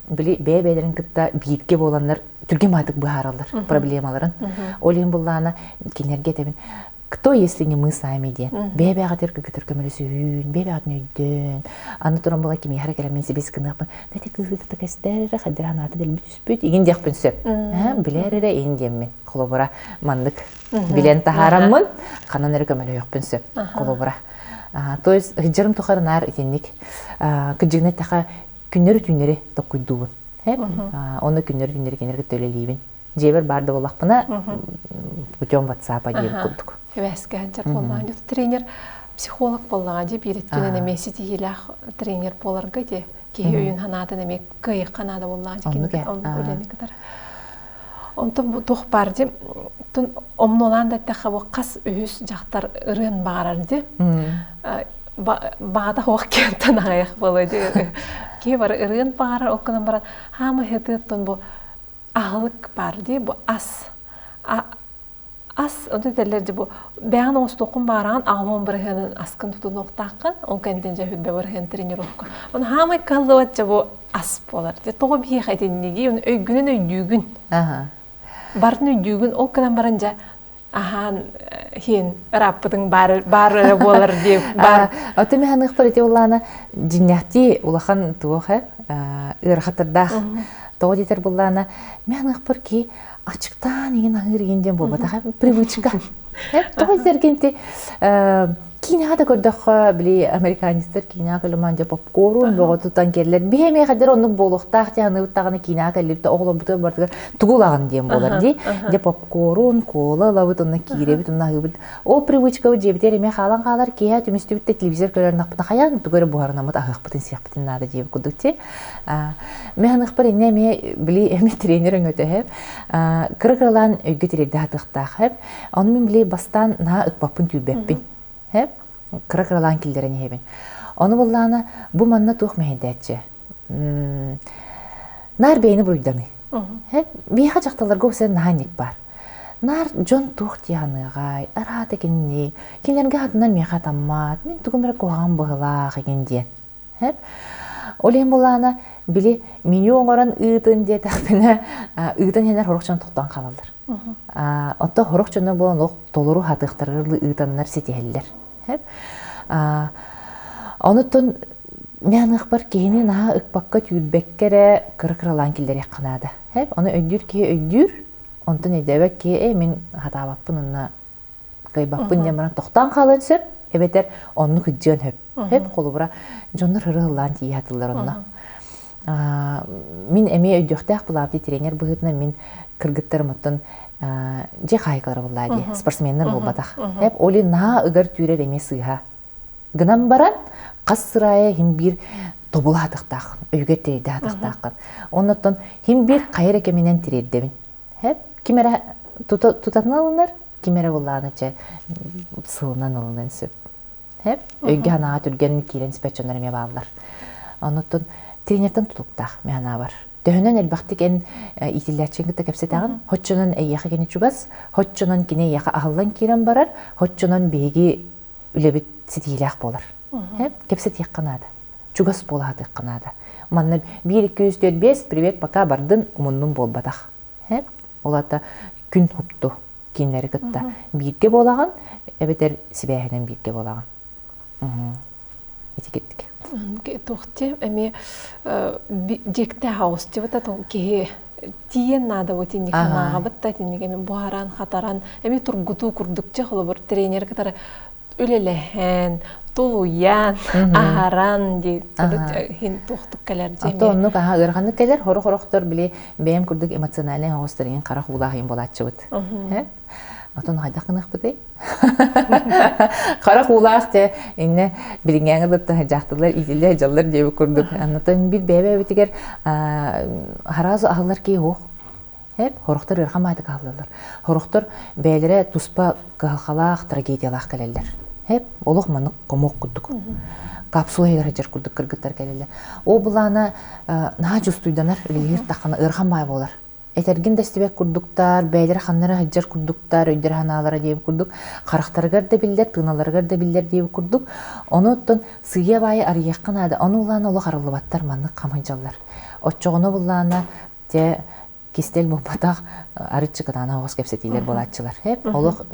били бэйэ-бэйэлэрин кытта бииргэ буоланнар түргэн маатык быһаараллар проблемаларын. Ол иһин буллаана кинилэргэ этэбин кто, если не мы сами диэн. Бэйэ-бэйэҕитигэр кытар көмөлөсүһүүн, бэйэ-бэйэҕитин өйдөөн. Аны туран була кимиэхэ эрэ кэлэммин сибис гыныахпын. Дати кыыһы кытта кэстээр эрэ, хайдара анаата дэлби түспүт, игин диэхпин сөп. Билээр эрэ иин диэммин. Холобура, маннык билэн таһаараммын, ханан эрэ көмөлөһүөхпүн сөп. Холобура. То есть сылдьарым тухары наар итинник кыдьыгына эттэхэ күннэри-түүннэри токкуйдуубун. Оны күннэри-түүннэри кинилэргэ төлөлиибин. Дьиэбэр баар да буоллахпына, путем WhatsApp диэн курдук. Эбээскэ сылдьар буоллаҕа. Тренер психолог буоллаҕа дии биир өттүнэн эмиэ ситиһиилээх тренер буоларга дии киһи өйүн санаатын эмиэ кыайыахха наада буоллаҕа дии үлэни кытары. Онтон бу туох баар дии омнуолаан да эттэххэ бу хас үһүс дьахтар ырыан баҕарар дии баҕата суох киһиттэн аҕыйах буолуо дии киһи бары ырыан баҕарар ол гынан баран хаама ыһытыаттан бу аһылык баар дии бу ас. Ас, онто этэллэр дьэ бу бэйэҕин оҥостуоххун баараҕын аҕам бырыһыанын аскын тутунуохтааххын, ол кэнниттэн дьэ хүрбэ бырыһыан тренировка. Ону хаамай кыаллыбат дьэ бу ас буолар. Дьэ тоҕо биһиэхэ итинниги, ону өйгүнэн өйдүүгүн. Барын өйдүүгүн, ол гынан баран дьэ аһаан хиэн ырааппытыҥ баар баар эрэ буолар диye баар. Оту мен ханыхпар ити улаана дьиннэхти улахан туох э ыарахаттардаах. Тоҕо диэтэр буллаана мен ханыхпар ки ачыктаан иҥин аһыыр иҥин диэн буолбатах привычка. Тоҕо диэтэргин киинэҕэ да көрдөххө, били американецтар киинэҕэ кэлиман дьэ попкорун бөҕө тутан кэллэр. Биһи эмиэ хадер оннук буолуохтаах диэн аныыбыт даҕаны киинэҕэ кэллибит оҕолорбутугар барытыгар тугу ылаҕын диэн буолар дии. Дьэ попкорун, кола ылабыт, онно киирэбит, онно аһыыбыт. Ол привычкабыт дьиэбитигэр эмиэ хаалан хаалар. Киэһэ түмүстүбүт да телевизор көрөрнөхпүтүнэ хайаан тугу эрэ буһарынаммыт аһыахпытын сиэхпитин наада диэбит курдук ти. Мен ханыхпар инне эмиэ били эмиэ тренер өҥөтөһөп кыра-кыралаан өйгө тириэрдэ сатыахтаах хэп. Ону мин били бастаан наһаа ыкпаппын түүрбэппин. Хэп кыра-кыралаан киллэрэн иһэбин. Ону буллаана бу манна туох мэһэйдээччи? Наар бэйэни буруйданыы. Хэп биһиэхэ дьахталларга уопсайан наһаа инник баар. Наар дьон туох дии саныаҕай, араата кинини, кинилэргэ хатынан миэхэ атаммат, мин тугум эрэ куһаҕан быһылаах игин диэн. Ол иһин булаана били меню оҥорон ыытын диэтэхпинэ ыытан иһэннэр сорох дьон тохтоон хаалаллар. Оттон сорох дьоно буолан олох толору хатыахтарыгар ыытаннар ситиһэллэр. Онуттан мен аныахпар киһини наһаа ыкпакка түүрбэккэ эрэ кыра-кыралаан киллэриэххэ наада. Ону өйдүүр киһи өйдүүр, онтон өйдөөбөт киһи ээ мин хатаабаппын уонна кыайбаппын диэн баран тохтоон хаалыан сөп, эбэтэр оннук ыдьыан сөп. Сөп холобура дьоннор ырыһыллаан тиийэ сатыыллар онно. Мин эмиэ өйдүөхтээх булаабыт тренер быһыытынан мин кыргыттарым оттон дьиэ хаһаайкалара буоллаа дии, спортсменнар буолбатах. Эп оли наһаа ыгар түүрэр эмиэ сыыһа. Гынан баран хас сыраайа хим биир тобула хатыхтааххын, өйгөр тириэрдэ хатыхтааххын. Оннуттан хим биир хайа эрэ кэминэн тириэрдэбин. Хэп ким эрэ тутатына ылынар, ким эрэ буллааны чэ сылынан ылынан сөп. Хэп өйгө санааҕа түргэн киирэн испэт дьоннор эмиэ бааллар. Онуттан тренертэн тутулуктаах мин санаабар. Төһөнөн элбэхтик эн иитиллээччигин кытта кэпсэтэҕин, хоччонон эйиэхэ кини чугас, хоччонон кини эйиэхэ аһыллан киирэн барар, хоччонон биһиги үлэбит ситиилээх буолар. Кэпсэтиэххэ наада. Чугас буола сатыахха наада. Манна 1, 2, 3, 4, 5, привет, пока бардын, умуннум буолбатах. Ол аата күн хупту кинилэри кытта бииргэ буолаҕын, эбэтэр сибээһинэн бииргэ буолаҕын. Ити киттик. Туохти эмиэ дьиэктээх оҕус дьыбыта киһи тиийэн наада бу итинник санааҕабыт да итинник эми буһаран хатаран эми тургутуу курдук чэ холобур тренер кытары үлэлэһэн тулуйан аһаран дии хин туохтук кэлэр дии Ото оннук аха ыараханнык кэлэр хорох-хорохтор били бэйэм курдук эмоциональнай оҕустар иҥин харах уулаах иин буолааччыбыт. Отон хайдах гыныахпытый? Харах уулаах те инне билиҥҥээҥи дытта дьахталлар иитиллэ дьаллар диэбит курдук. Аннатан бир бэйэ-бэйэбитигэр харазу аһыллар киһи суох. Эп хорохтор ыарахан маайтык аһыллаллар. Хорохтор бэйэлэрэ туспа кыһалҕалаах, трагедиялаах кэлэллэр. Эп олох маннык хомуок курдук. Капсула иһигэр сылдьар курдук кыргыттар кэлэллэр. Ол былаана наһаа чувствуйданар, үлэлиир таххана ыарахан баай буолар. Этэргин да истибэт курдуктар, бэйэлэрэ ханна эрэ сылдьар курдуктар, өйдөрө-санаалара диэбит курдук, харахтарыгар да биллэр, тыыналарыгар да биллэр диэбит курдук. Ону оттон сыыйа-баайы арыйыахха наада. Ону улаана олох арыллыбаттар, маннык хам сылдьаллар. Оччоҕуна буллаана дьэ кистэл буолбатах арыт чыкытаана оҕус кэпсэтиилэр буолааччылар. Хэп олох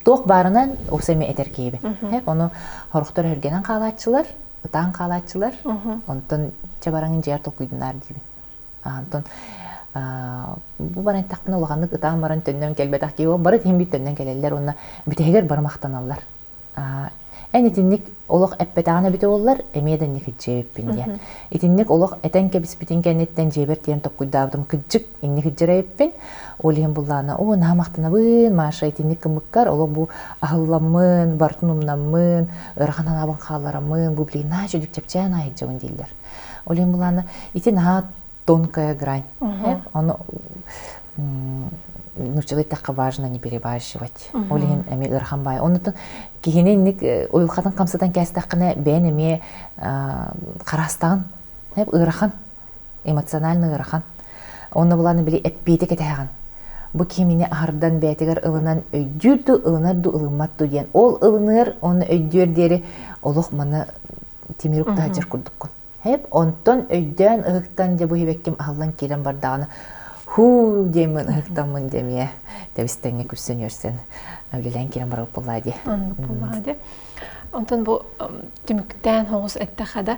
туох баарынан уопсай эмиэ этэр киһибин. Хэп ону хорохтор өһүргэнэн хаалааччылар, ытаан хаалааччылар. Онтон чэ бараҥын дьиэр толкуйдунаар диибин. Онтон бу баран эттэхпинэ улаханнык ытаан баран төннөн кэлбэтэх киһи бары тиһин бит төннөн кэлэллэр уонна бүтэһигэр бары махтаналлар. Эн итинник олох эппэтэҕин эбитэ буоллар, эмиэ да инник дьиэбиппин диэн. Итинник олох этэн кэбиспитин кэнниттэн дьиэбэр тиийэн токкуйдаабытым кырдьык инник дьэрэйиппин. Ол иһин буллаана, оо, наһаа махтанабын, Маша, итинник гыммыккар олох бу аһылламмын, барытын умнаммын, ыарахан санаабын хааллараммын, бу блин, наһаа үчүгдүк чэпчээн аайдьабын дииллэр. Ол иһин буллаана, ити наһаа тонкая грань. Ону нууччалыы эттэххэ важно не перебарщивать. Ол иһин эмиэ ыарахан баай. Оннуттан киһини инник уйулҕатын хамсатан кээстэххинэ бэйэн эмиэ хараастаҕын. Ыарахан, эмоционально ыарахан. Онно булааны били эппиэти кэтэһэҕин. Бу киһи аһардан бэйэтигэр ылынан өйдүүр дуу, ылынар дуу, ылыммат дуу диэн. Ол ылыныар, оны өйдүөр диэри олох маны тимир уктаһадьар курдуккун. Хэп, онтон өйдөөн ыһыктан дьэ бу хибэкким аһыллан киирэн бардаҕына хуу диэммин ыһыктаммын дэмиэ тэбистэҥҥэ күлсэн үөрсэн үлэлээн киирэн барар буоллаа дии. Оннук буоллаҕа дии. Онтон бу түмүктээн соҕус эттэххэ да,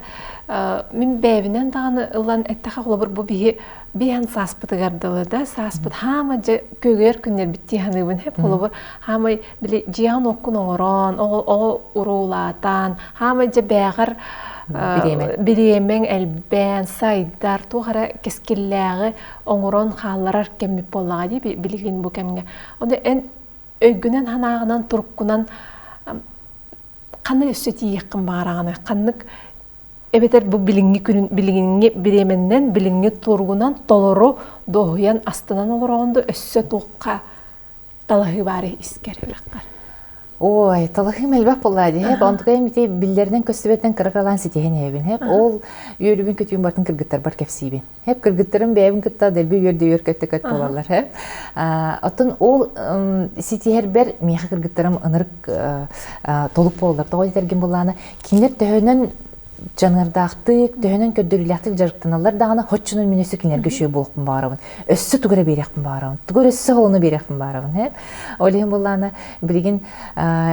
мин бэйэбинэн даҕаны ылан эттэххэ, холобур, бу биһи биһэн сааспытыгар дылы да, сааспыт хаама дьэ көгүөр күннэрбит дии саныыбын. Хэп холобур, хаамай били дьиэҕин оккун оҥорон, оҕо уруулаатаан, хаамай дьэ бээҕэр бириэмэҥ элбээн, сайдар, туох эрэ кэскиллээҕи оҥорон хаалларар кэммит буоллаҕа дии билигин бу кэмҥэ. Ону эн өйгүнэн санааҕынан туруккунан ханнык өссө тиийиэххин баҕараҕыный ханнык эбэтэр бу билиҥҥи күнүн билиҥҥи бириэмэннэн билиҥҥи туругунан толору дуоһуйан астынан олороҕун да өссө туохха талаһыы баары искэр үрэххэр Ой, талаһыым элбэх буоллаа дии. Хэп, онтукайым ити биллэринэн көстүбэтинэн кыра-кыралаан ситиһэн иһэбин. Хэп, ол үөрүүбүн көтүүм бартын кыргыттарбар кэпсиибин. Хэп кыргыттарым бэйэбин кытта дэлби үөрдэ үөр көттө көт буолаллар. Хэп. Оттон ол ситиһэрбэр миэхэ кыргыттарым ынырык толук буолаллар. Тоҕо диэтэргин буллаана, кинилэр төһөнөн дьаныардаахтык, төһөнөн көрдөрүүлээхтик дьарыктаналлар даҕаны, хоччунан мин өссө кинилэргэ үчүгэй буолуохпун баҕарабын. Өссө тугу эрэ биэриэхпин баҕарабын. Тугу эрэ өссө холону биэриэхпин баҕарабын. Хэп. Ол иһин буллаана, билигин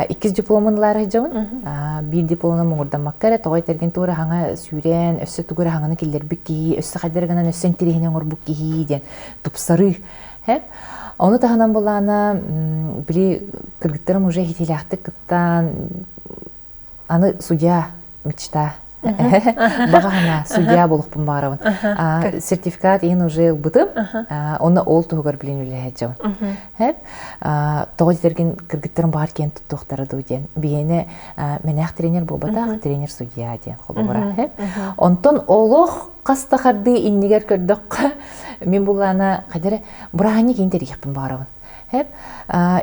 иккис дипломун ылаары сылдьабын. Биир дипломунан муҥурдаммакка эрэ тоҕо этэргин тугу эрэ хаҥа сүүрэн, өссө тугу эрэ хаҥаны киллэрбит киһи, өссө хайдах гынан өссө интириэһинэй оҥорбут киһи диэн тупсарыы. Ону таһынан булаана били кыргыттарым уже иһитиилээхтик кыттан аны судья мечта Баҕа санаа, судья буолуохпун баҕарабын. Сертификат иһин уже ылбытым. Онно ол туһугар билин үлэһэ дьон. Тоҕо диэтэргин кыргыттарым баҕар киэн туттуохтара дуу диэн. Биһиэнэ мэнээх тренер буолбатах, тренер судья диэн холобура. Онтон олох хас да хардыы иннигэр көрдөххө, мин буллаана хайдары бырааһынньык иһин тэрийиэхпин баҕарабын. Хэп.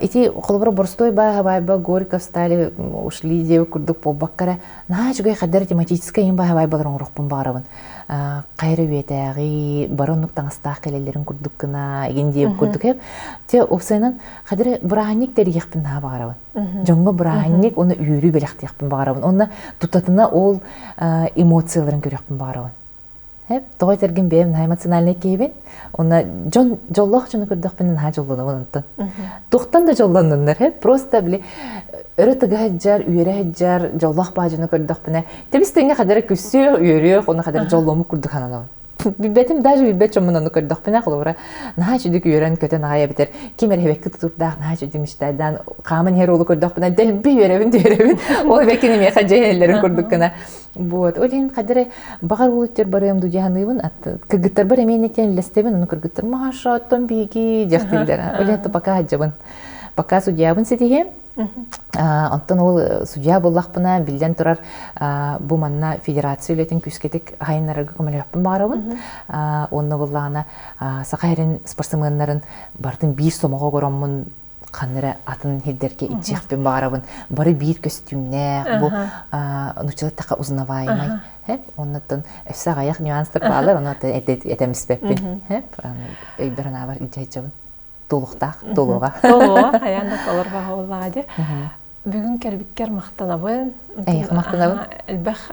Ити холобура боростой бааһабайба Горьков стали ушли диэбит курдук буолбакка эрэ наһаа үчүгэй хайдар тематическай иһин бааһабайбалар оҥоруохпун баҕарабын. Хайа эрэ үйэтээҕи бары оннук таҥастаах кэлэллэрин курдук гына игин диэбит курдук хэп. Те уопсайынан хайдар эрэ бырааһынньык тэрийиэхпин наһаа баҕарабын. Дьоҥҥо бырааһынньык уонна үөрүү бэлэхтиэхпин баҕарабын. Уонна тутатына ол эмоцияларын көрүөхпүн баҕарабын. Хэп, тоҕо этэргин бэйэм наһаа эмоциональнай киһибин. Уонна дьон дьоллоох дьону көрдөхпүнэ наһаа дьоллонобун онтон. Туохтан да дьоллоннуннар, хэп, просто били өрө тыга сылдьар, үөрэ сылдьар, дьоллоох баа дьону көрдөхпүнэ, тэбис тэҥҥэ хадара күссүөх, үөрүөх, уонна хадара дьолломмут курдук сананабын. Билбэтим, даже билбэт дьоммун ону көрдөхпүнэ, холобура, наһаа үчүгдүк үөрэн-көтөн аҕай эбэтэр ким эрэ эбэкки тутурдаах наһаа үчүгдүк мечтайдаан хааман иһэр уолу көрдөхпүнэ дэлби үөрэбин түөрэбин ол эбэккини миэхэ дьиэлэрин курдук гына Вот. Ол иһин хадары баҕар уол өттүгэр барыам дуу дьаһаныыбын кыргыттарбар эмиэ инниттэн үллэстэбин ону кыргыттар Маша оттон биһиги диэхтииллэр. Ол иһин пока сылдьабын. Пока судьябын ситиһиэм. Онтон ол судья буоллахпына биллэн турар бу манна федерация үлэтин күүскэтик хайыннарарга көмөлөһөхпүн баҕарабын. Уонна буоллаҕына саха сирин спортсменнарын барытын биир сомоҕо оҥороммун ханна эрэ атын сирдэргэ илдьиэхпин баҕарабын. Бары биир көстүүмнээх, бу нууччалыы эттэххэ узнаваемай. Оннуттан өссө аҕыйах нюанстар баалар, ону этэмиспэппин. Өйбөр анаабар илдьэ сылдьабын. Туолуохтаах, туолуоҕа. Туолуоҕа, хайаан да толор баҕа дии. Бүгүн кэлбиккэр махтанабын. Эйиэхэ махтанабын. Элбэх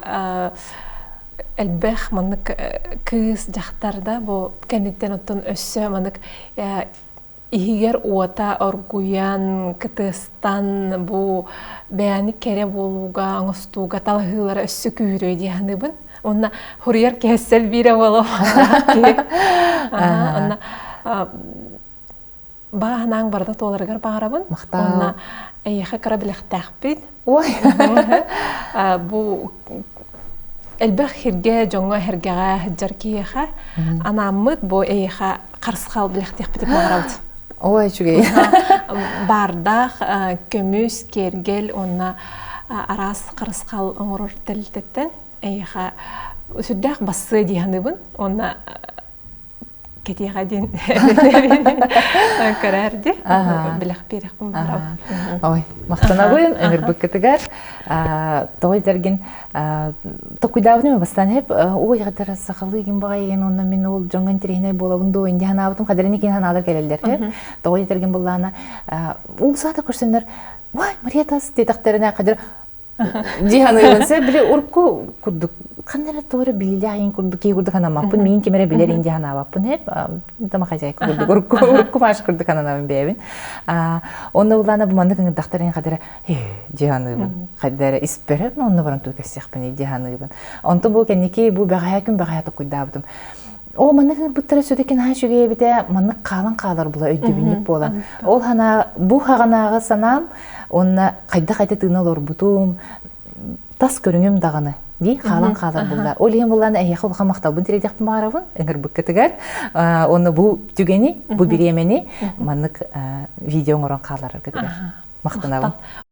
элбэх маннык кыыс дьахтар да бу кэнниттэн оттон өссө маннык иһигэр уота оргуйан, кытыастан бу бэйэни кэрэ буолууга, оҥостууга талаһыылара өссө күүһүрүө дии саныыбын. Уонна хуруйар кэһэссэл биирэ буолуо. Онно баҕа санааҥ барыта туоларыгар баҕарабын. Уонна эйиэхэ кыра билэхтээхпит. Ой. Бу элбэх хиргэ дьоҥҥо эһэргэҕэ сылдьар киһиэхэ анааммыт бу эйиэхэ харысхал билэхтиэхпитин баҕарабыт. Ой, үчүгэй. Баардаах көмүс, киэргэл уонна араас харысхал оҥорор тэрилтэттэн эйиэхэ сүрдээх бассыа дии саныыбын. Уонна кэтиэҕэ диэн көрөөрдү билэх биэрэхпин баҕарабын. Ой, махтанабын ыҥырбыккытыгар. Тоҕо этэргин токуйдаабытым бастаан хеп ой хатара сахалыы гин баҕайын онно мин ол дьоҥҥо интэриэһинэй буолабын дуо инди ханаабытым хадэрини кин ханаалар кэлэллэр хеп тоҕо этэргин буллаана ул саата көрсөннөр ой Мария тас диэтэхтэринэ хадыр дии саныыбын сэ били урку курдук ханна эрэ туора билиилээх иин курдук киһи курдук санаммаппын миин ким эрэ билэр ин дии санаабаппын эп домохозяйка курдук урукку урукку Маша курдук сананабын бэйэбин онно булаана бу маннык ыҥырдахтар ин хадара дии саныыбын хайда эрэ испэрэ онно баран туу кэссиэхпин дии саныыбын онтон бу кэнники бу бэҕэһээ күн бэҕэһээ токуйдаабытым О, маннык ыҥырбыттара сүдэкин аһа үчүгэй эбитэ, маннык хаалан хаалар була өйдөбүнньүк буолан. Ол ханаа, бу хаҕанааҕы санаам, уонна хайдах эти тыына олорбутум, тас көрүҥүм даҕаны дии хаалан хаалар булла. Ол иһин буллаан эһиэхэ улахан махталбын тириэдиэхпин баҕарабын ыҥырбыккытыгар. Уонна бу түгэни, бу бириэмэни маннык видео оҥорон хаалараргытыгар махтанабын.